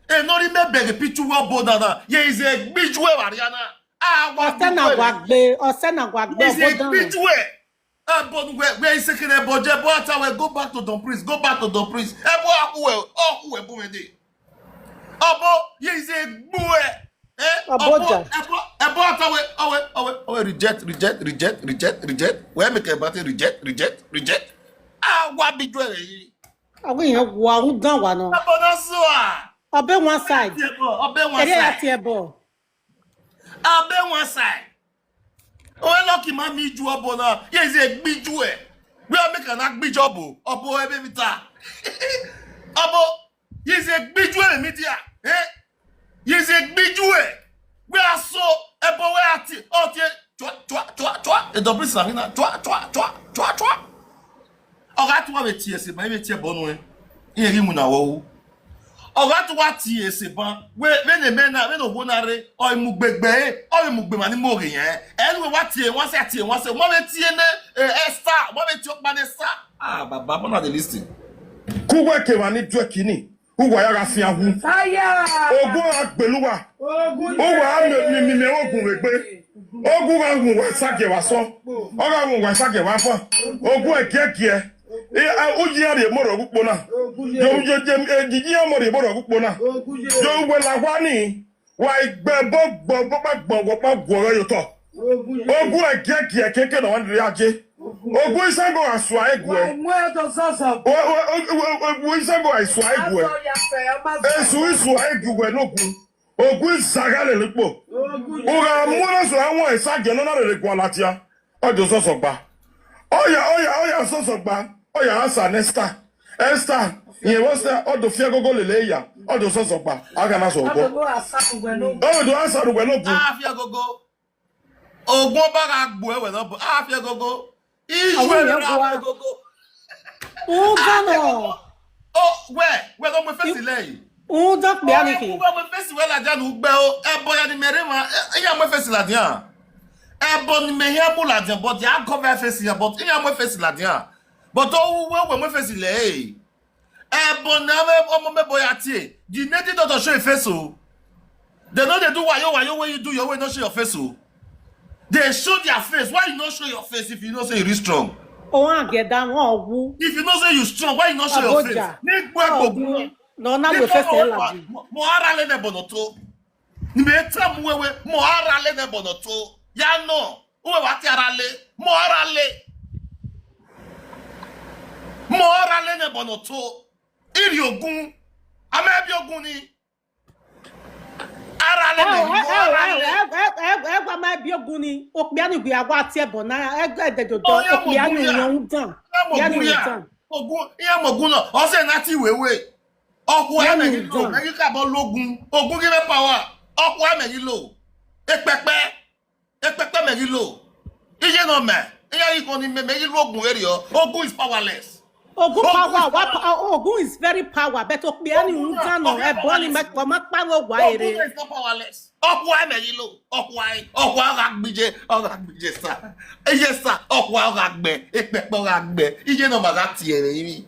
Enọ rhie mẹ bẹghe picture wẹ ọbo na na, ye ize gbiju ẹre vbe arria na. A wa Ọsẹ na wa gbe, ọsẹ na wa gbe ọbo dan. Ize gbiju ẹre. Ẹbọ ne uwẹ, wẹ isekere ẹbọ je, ẹbọ a ta wẹ, "Go back to Don Praise, go back to Don Praise." Ẹbọ a khu wẹ, ọ khu wẹ bu mwẹ dee. Ọbo, ye ize gbu ẹ. Eh, Ọbo ọbo, ja. Ẹbọ, ẹbọ a ta wẹ, ọwẹ, ọwẹ, ọwẹ, reject, reject, reject, reject, reject. Wẹ make ẹbọ te reject, reject, reject. A wa bi ju ẹre yi. Ọghe yẹn wa, u dan wa nọ. Ẹbọ na so a. Ọbe one side. Ẹbọ, ọbe one side. Ẹre ya tie ẹbọ. Abe one side. Owẹ lucky ma mi ju ọbo na, ye ize gbiju ẹ. Wẹ a make ana gbiju ọbo, ọbo ẹvbe vbe ta. Ọbo, ye ize gbiju ẹ media. Eh? Ye ize gbiju ẹ. Wẹ a so, ẹbọ wẹ a tie, ọ tie, chua, chua, chua, chua. E Don Praise na ghi na, chua, chua, chua, chua, chua. Ọ gha tuwa vbe tie ẹse ban, vbe tie ẹbọ nuẹn. Irẹn ghi winna vbe ọhu. Ọ gha tuwa tie ẹse ban, wẹ, vbene mẹ na, vbene okhuo na rre, ọ i mu gbe gbe ẹre, ọ vbe mu gbe emwa ni mu oghe yẹn. Ẹ ne uwẹ wa tie wan sẹ, tie wan sẹ, ma vbe tie nẹ, eh, Esther, ma vbe tie ọkpa ne Esther. Ah, baba, mọ na dey listen. Ke uwẹ ke emwa ni duẹ kini, uwa ya gha fian wu. Fire! Ogun a gbele uwa. Ogun uwa a miẹn, miẹn, miẹn, miẹn ogun vbe egbe. Ogun gha wu uwa esagiẹ vbe asọn. Ọ gha wu uwa esagiẹ vbe afan. Ogun ẹgiẹgiẹ. I, a, u yi iran rhie emọ rhọkpokpo na. Ogun ye. Yo, yo, yo, e, yi iran emọ rhie emọ rhọkpokpo na. Ogun ye. Yo, uwẹ la wa ni. Wa i gbe ẹbọ, gbọ, gbọ, gbọ, gbọ, gbọ, guọghọ ye otọ. Ogun ye. Ogun ẹgiẹgiẹ keke ne ọ wa rhie aje. Ogun isango gha sua eguẹ. Wa i mu ẹdọ zọzọ. O, o, o, o, o, ogun isango gha sua eguẹ. Azọ ya fẹ, ọ ma zọ. Esu i sua eguẹ ne ogun. Ogun izagha lele ukpo. Ogun ye. U gha mu na sua wọn esagiẹ ne ọ na rere guan ladian. Ọ do zọzọ gba. Ọ ya, ọ ya, ọ ya zọzọ gba. Ọ ya answer ne Esther. Esther, rẹn vbe Esther, ọ do fi ẹgogo lele ya. Ọ do zọzọ gba. A gha na zọ obọ. Ọ do answer uwẹ ne ogun. A fi ẹgogo. Ogun ọba gha gbu ẹwẹ ne obọ. A fi ẹgogo. Iye ẹre a fi ẹgogo. Uga nọ. O, wẹ, wẹ do mu efesi lẹ yi. Uga kpia ni khin. Wẹ mu efesi wẹ ladian ne u gbe o. Ẹbọ ya ni mẹ rre mwa, e, iran mu efesi ladian. Ẹbọ ni mẹ hian mu ladian, but ya cover efesi ya, but iran mu efesi ladian. But o wu wẹ, wẹ mu efesi lẹ e. Ẹbọ ne avbe ọmọ mẹ ẹbọ ya tie, the native doctor show your face o. They no dey do wayo wayo when you do your way, no show your face o. They show their face. Why you no show your face if you know say you reach strong? Ohan gẹda wọn wu. If you know say you strong, why you no show your face? Aboja. Ni gbe gbogbo. No na we face e ladi. Mo ara le ne bono to. Ni me tell mu wewe, mo ara le ne bono to. Ya no. Uwe wa ti ara le, mo ara le. Mo ara le ne bono to. Iri ogun. Ama bi ogun ni. Ara le ne, mo ara le. Ẹgua ma bi ogun ni, okpia ni gbe awa tie ẹbọ na, ẹdẹdodo, okpia ni yan dan. Ya ni yan dan. Ogun, iran mu ogun na, ọ sẹ na ti wewe. Ọkhuẹ mẹ ghi lo, mẹ ghi kabọ lo ogun. Ogun give me power. Ọkhuẹ mẹ ghi lo. Ekpẹkpẹ. Ekpẹkpẹ mẹ ghi lo. Iye nọ mẹ. Iran ghi kọn ni mẹ, mẹ ghi lo ogun erriọ. Ogun is powerless. Ogun power, wa pa-, Ogun is very power, but okpia ni rhunmwuda nọ, ẹbọ ni ma, wa ma kpa vbe owa ere. Ogun is not powerless. Ọkhua mẹ ghi lo, ọkhua, ọkhua ọ gha gbe iye, ọ gha gbe iye sa. Iye sa, ọkhua ọ gha gbe, ekpẹkpẹ ọ gha gbe. Iye ne ọ ma gha tie ẹre ivbi.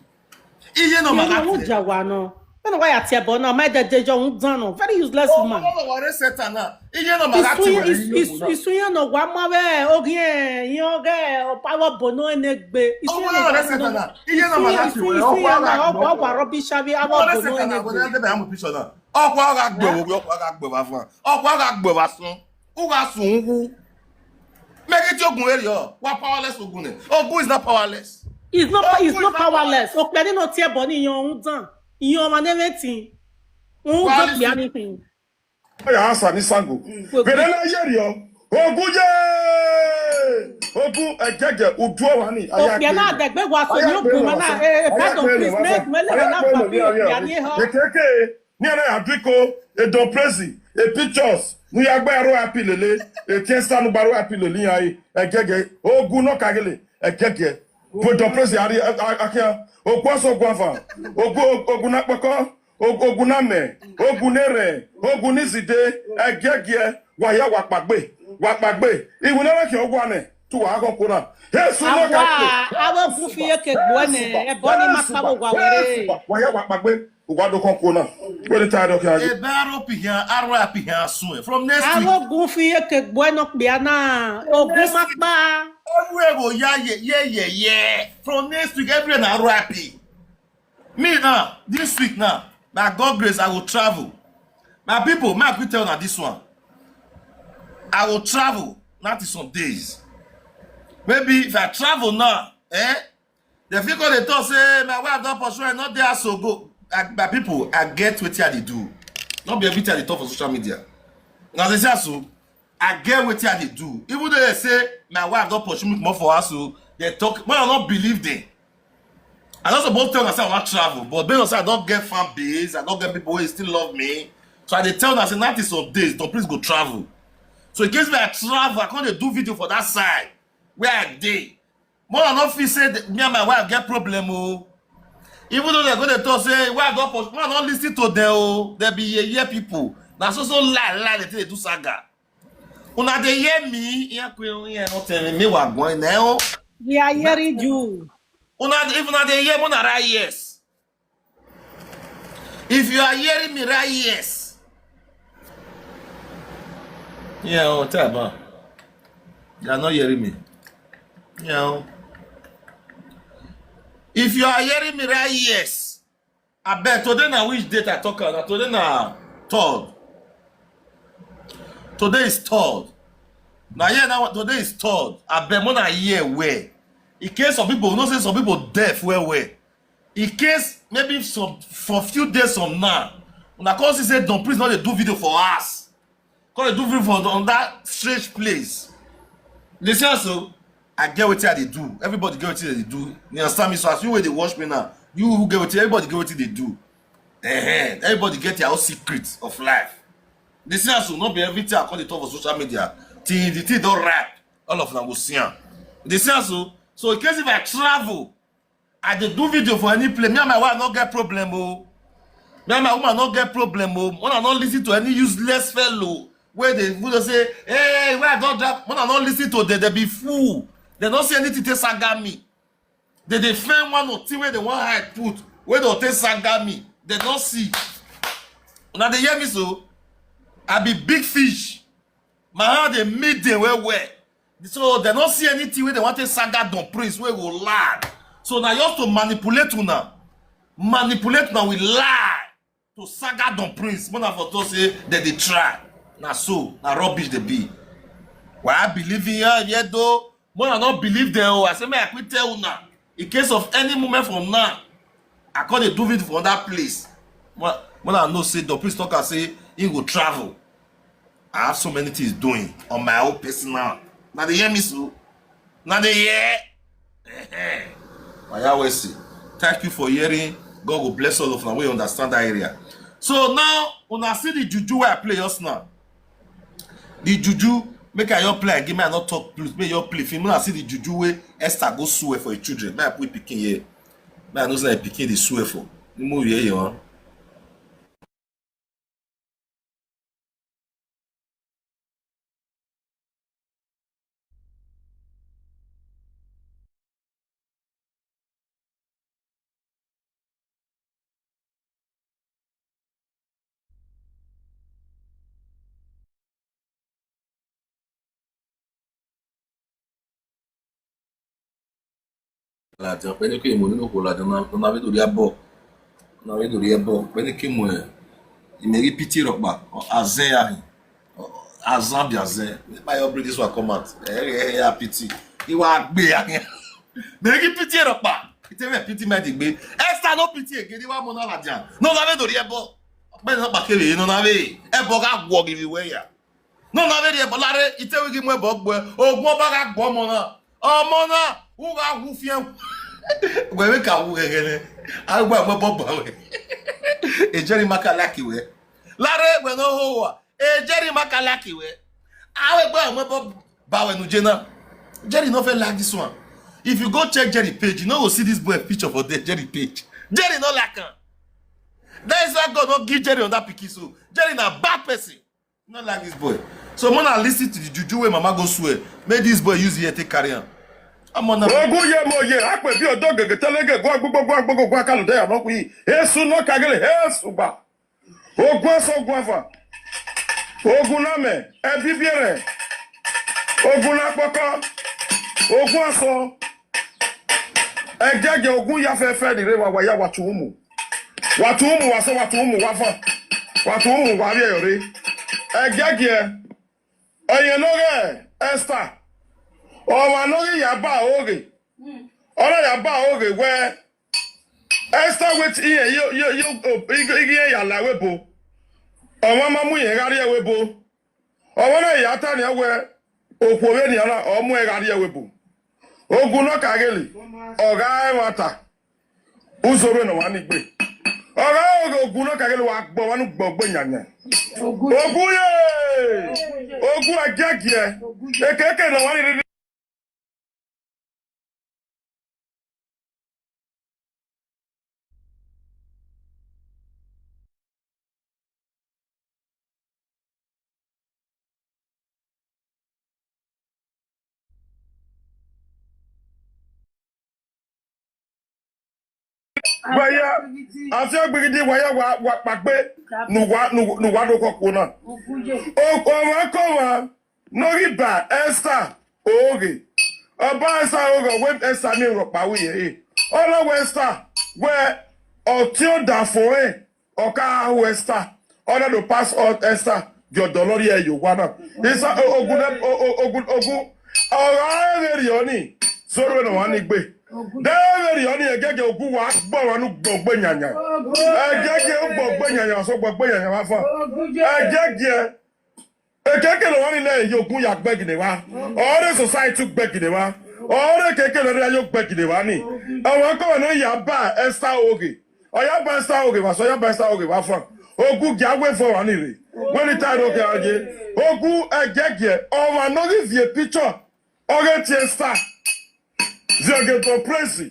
Iye ne ọ ma gha tie. Iye ne ọ mu dia wa nọ. Vbene wa ya tie ẹbọ na, ma dẹdẹ yọ rhunmwuda nọ. Very useless woman. Ọmọ wa rre Satan na. Iye ne ọ ma gha tie wẹ. Isu iran nọ wa ma vbe oghian iran ghe ọpa vbe ọbo nọ ẹne gbe. Isu iran nọ wa rre Satan na. Iye ne ọ ma gha tie wẹ. Isu iran nọ wa rubbish avbe avbe ọbo nọ ẹne gbe. Ọkpa gha gbe vbe, ọkpa gha gbe vbe avan, ọkpa gha gbe vbe asọn, u gha sun wu. Mẹ ghi tie Ogun vberriọ, wa powerless Ogun nẹ. Ogun is not powerless. Is not, is not powerless. Okpia ni nọ tie ẹbọ ni iyan rhunmwuda, iyan ọmwa ne ẹmwẹ tin. Rhunmwuda okpia ni khin. Ya sa ni sango. Vbene na ye rriọ, Ogun ye! Ogun ẹgẹgẹ udu ọmwa ni, a ya okpia na dẹgbe wa so ni Ogun ma na, eh, pardon, please, make me let me know for me, ya ni ehọ. Ekeke, ni ana ya driko, e Don Praise, e pictures, nu ya gba aro happy lele, e tiẹn sa nu gba aro happy lele iran yi, ẹgẹgẹ, Ogun nọ ka gele, ẹgẹgẹ. Bu Don Praise a rrie, a, a, a khian, Ogun ọsọ Ogun avan, Ogun, Ogun na kpọkọ, Ogun na mẹ, Ogun ne rẹn, Ogun ni zide, ẹgiẹgiẹ, wa hia wa kpagbe, wa kpagbe. Iwinna na khian owa nẹ, te uwa gha khọn kuo na. Jesu ne ka kpe. Avbe Ogun fi iyeke gbe uẹ nẹ, ẹbọ ni ma kpa vbe owa wẹ re. Wa hia wa kpagbe, uwa do khọn kuo na. Wẹ ne ta ẹre khian. Ebe aro pi khian, aro a pi khian suẹn. From next week. Avbe Ogun fi iyeke gbe uẹ nọ okpia na, Ogun ma kpa. Everywhere go ya ye, ye, ye, ye. From next week, everywhere na aro a pi. Me now, this week now, by God grace, I will travel. My people, make I quick tell una this one. I will travel, not in some days. Maybe if I travel now, eh? They fit come dey talk say, "My wife don pursue, I no dey house to go." I, my people, I get wetin I dey do. No be everything I dey talk for social media. Una dey see am so. I get wetin I dey do. Even though they say my wife don pursue me comot for house, so they talk. When I no believe them, I no suppose tell una say I wan travel, but based on say I don get fan base, I don get people wey still love me. So I dey tell una say, "Not in some days, Don Praise go travel." So in case when I travel, I come dey do video for that side where I dey. More I no feel say the, me and my wife get problem o. Even though they go dey talk say wife don pursue, more I no listen to them o. They be yeye people. Na so so lie lie they take dey do saga. Una dey hear me? Iya kwe o, iya no tell me, me wa gbọn nẹ o. We are hearing you. Una, if una dey hear me, una write yes. If you are hearing me, write yes. Yeah, oh, tell me. You are not hearing me. Yeah. If you are hearing me, write yes. I bet today na which date I talk am? Na today na third. Today is third. Na, yeah, now today is third. I bet more than a year where. In case some people, you know say some people deaf well well. In case maybe some, for few days from now, una come see say Don Priest no dey do video for us. Come dey do video for on that strange place. They say so, I get wetin I dey do. Everybody get wetin they dey do. You understand me? So as you wey dey watch me now, you who get wetin, everybody get wetin they do. Eh, everybody get their own secret of life. They say so, no be everything I come dey talk for social media. Till the thing don ripe, all of una go see am. They say so. So in case if I travel, I dey do video for any place. Me and my wife no get problem o. Me and my woman no get problem o. Una no listen to any useless fellow wey dey, wey dey say, "Hey, where I don drop." Una no listen to them. They be fool. They no see anything take saga me. They dey find one or thing wey they wan hide put, wey dey take saga me. They no see. Una dey hear me so? I be big fish. My hand dey meet them well well. So they no see anything wey they want to saga Don Priest wey go land. So na just to manipulate una. Manipulate una with lie. To saga Don Priest. Mona for to say that they try. Na so, na rubbish they be. Why I believe in her yet though? Mona not believe them. Oh, I say, may I quit tell una. In case of any moment from now, I call the do it for another place. Mona, Mona know say Don Priest talk and say he go travel. I have so many things doing on my own personal. Now they hear me so. Now they hear. Oya we see. Thank you for hearing. God will bless all of una wey understand that area. So now, una see the juju wey I play just now. The juju, make I your play again, make I not talk, please. Make your play film. Una see the juju wey Esther go sue for her children. Make I put pikin here. Ma no sẹ pikin dey sue for. Ni mo vie ye wan. Ladian, vbene ke mu nene okhuo ladian, na, na vbe do rhie ẹbọ, na vbe do rhie ẹbọ, vbene ke mu, eh, imẹ ghi pity rhọkpa, azẹn ya hin, azan bia zẹn, ma yo bring this one come out, ẹ, ẹ, ẹ, ya pity, I wa gbe ya hin, mẹ ghi pity rhọkpa, I te mwẹ pity mẹ degbe, Esther no pity again, I wa mu na ladian, nọ na vbe do rhie ẹbọ, vbene na kpa kevbe, nọ na vbe, ẹbọ gha guọ ghi vbe wẹ ya. Nọ na vbe rhie ẹbọ lare, I te wẹ ghi mu ẹbọ gbe, ogun ọba gha gbe ọmọ na. Ọmọ na, u gha wu fian. Wẹ vbe ka wu ghẹghẹ nẹ. A wẹ gba mu ẹbọ ba wẹ. Ejẹrin ma ka like wẹ. Lare wẹ ne ọ ho wa. Ejẹrin ma ka like wẹ. A wẹ gba mu ẹbọ ba wẹ ne u je na. Jerry no fit like this one. If you go check Jerry page, you no go see this boy picture for there, Jerry page. Jerry no like am. That is why God no give Jerry on that pikin so. Jerry na bad person. No like this boy. So, mona listen to the juju wey mama go swear. Make this boy use here take carry am. I'm on. Ogun ye mo ye, akpe bi odo gege telege gua gbogbo gua gbogbo gua kalu de ya no kwi. Esu no kagele, esu gba. Ogun aso, ogun afa. Ogun na mẹ, ẹbi biẹrẹ. Ogun na kpọkọ. Ogun aso. Ẹgiẹgiẹ ogun ya fẹfẹ ni rre wa, wa ya wa tumu. Wa tumu, wa sẹ, wa tumu, wa fan. Wa tumu, wa rhie ẹre. Ẹgiẹgiẹ, ọyẹn ne ọ ghe Esther, ọmwa ne ọ ghi ya ba oghe, ọ na ya ba oghe wẹ, Esther wẹ te irẹn yo, yo, yo, ighe ya la ẹvbo ebo, ọmwa ma mu irẹn gha rrie ẹvbo ebo. Ọmwa na ya ta nian wẹ, okhuo vbe nian na, ọ mu ẹn gha rrie ẹvbo ebo. Ogun ne ọ ka ghele, ọ gha ẹmwata, uzọmwẹ ne ọmwa ni gbe. Ọ gha oghe ogun ne ọ ka ghele, wa gbe ọmwa nu gbe ogbe yanyan. Ogun ye, ogun ẹgiẹgiẹ, ekeke ne ọmwa ni rhirhi. Wa ya, afiangbe gidi wa ya wa, wa kpagbe, ne uwa, ne uwa, ne uwa do khọ kuo na. O, ọmwa ke ọmwa, ne ọ ghi ba Esther oghe. Ọ ba Esther oghe, ọ wẹ Esther miẹn rhọkpa vbe irẹn re. Ọ na wẹ Esther, wẹ ọtiọnda fo rẹn, ọ ka hu Esther. Ọ na do pass ọ Esther, gie ọdọ ne ọ rhie ẹre ye owa na. Isa, o, ogun nẹ, o, o, ogun, ogun, ọ gha vbe rriọ ni, zẹ orhu ne ọmwa ni gbe. De vbe rriọ ni, ẹgiẹgiẹ ogun wa gbe ọmwa nu gbe ogbe yanyan. Ẹgiẹgiẹ u gbe ogbe yanyan, sẹ gbe ogbe yanyan vbe afan. Ẹgiẹgiẹ, ekeke ne ọmwa ni nẹ ye ogun ya gbe gine evba. Ọre society gbe gine evba. Ọre ekeke ne ọ ya yo gbe gine evba ni. Ọmwa kọmwa ne ọ ya ba Esther oghe. Ọ ya ba Esther oghe vbe asọn, ọ ya ba Esther oghe vbe afan. Ogun gia wẹ fo ọmwa ni rre. Wẹ ne I ta ẹre okhian ye. Ogun ẹgiẹgiẹ, ọmwa ne ọ ghi viọ picture, ọ ghe tie Esther. Zẹ ọghe do praise.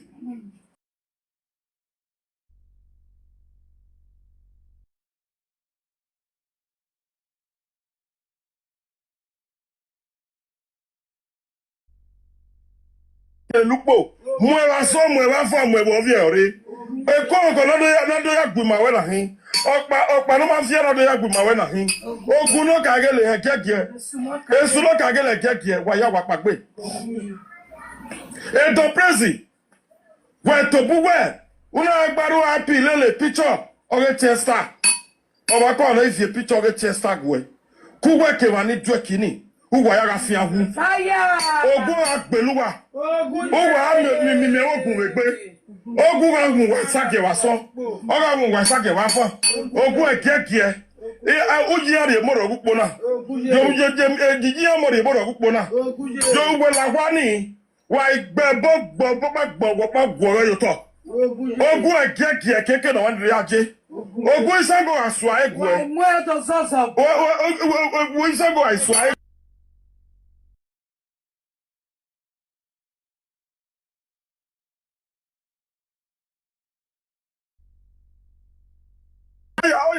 Elukpo, mu ẹvbo asọn, mu ẹvbo afan, mu ẹvbo ọvbiẹ ọre. Eko ọkọ ne ọ do ya, ne ọ do ya gu ima wẹ na hin. Ọkpa, ọkpa ne ọ ma viẹ ne ọ do ya gu ima wẹ na hin. Ogun ne ọ ka ghele ẹgiẹgiẹ. Esu ne ọ ka ghele ẹgiẹgiẹ, wa ya wa kpagbe. Edo praise. Wẹ tobọ uwẹ, u na gba ru happy lele picture, ọ ghe tie Esther. Ọmwa kọmwa ne ọ viọ picture, ọ ghe tie Esther guẹ. Ku uwẹ ke emwa ni duẹ kini, uwa ya gha fian hu. Fire! Ogun gha gbele uwa. Ogun uwa gha miẹn, miẹn, miẹn, miẹn ogun vbe egbe. Ogun gha gun uwa isagiẹ vbe asọn. Ọ gha gun uwa isagiẹ vbe afan. Ogun ẹgiẹgiẹ. E, a, u yi iran rhie emọ rre ọghe ukpo na. Ogun ye. Yo, yo, yo, e, yi iran emọ rhie emọ rre ọghe ukpo na. Ogun ye. Yo, uwẹ la owa ni. Wa i gbe ẹbọ, gbe ọbọ, gbe ọbọ, gbe ọbọ, gbe ọbọ ye otọ. Ogun ye. Ogun ẹgiẹgiẹ keke ne ọmwa ni rre aje. Ogun ye. Ogun isango gha sua eguẹ. Wa i mu ẹdọ zọzọ. O, o, o, o, o, ogun isango gha sua eguẹ.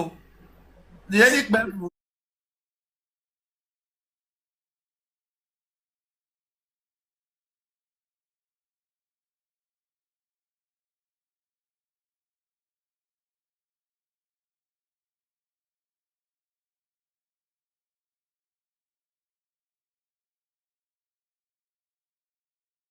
o. Rhie ne ikpẹ mu.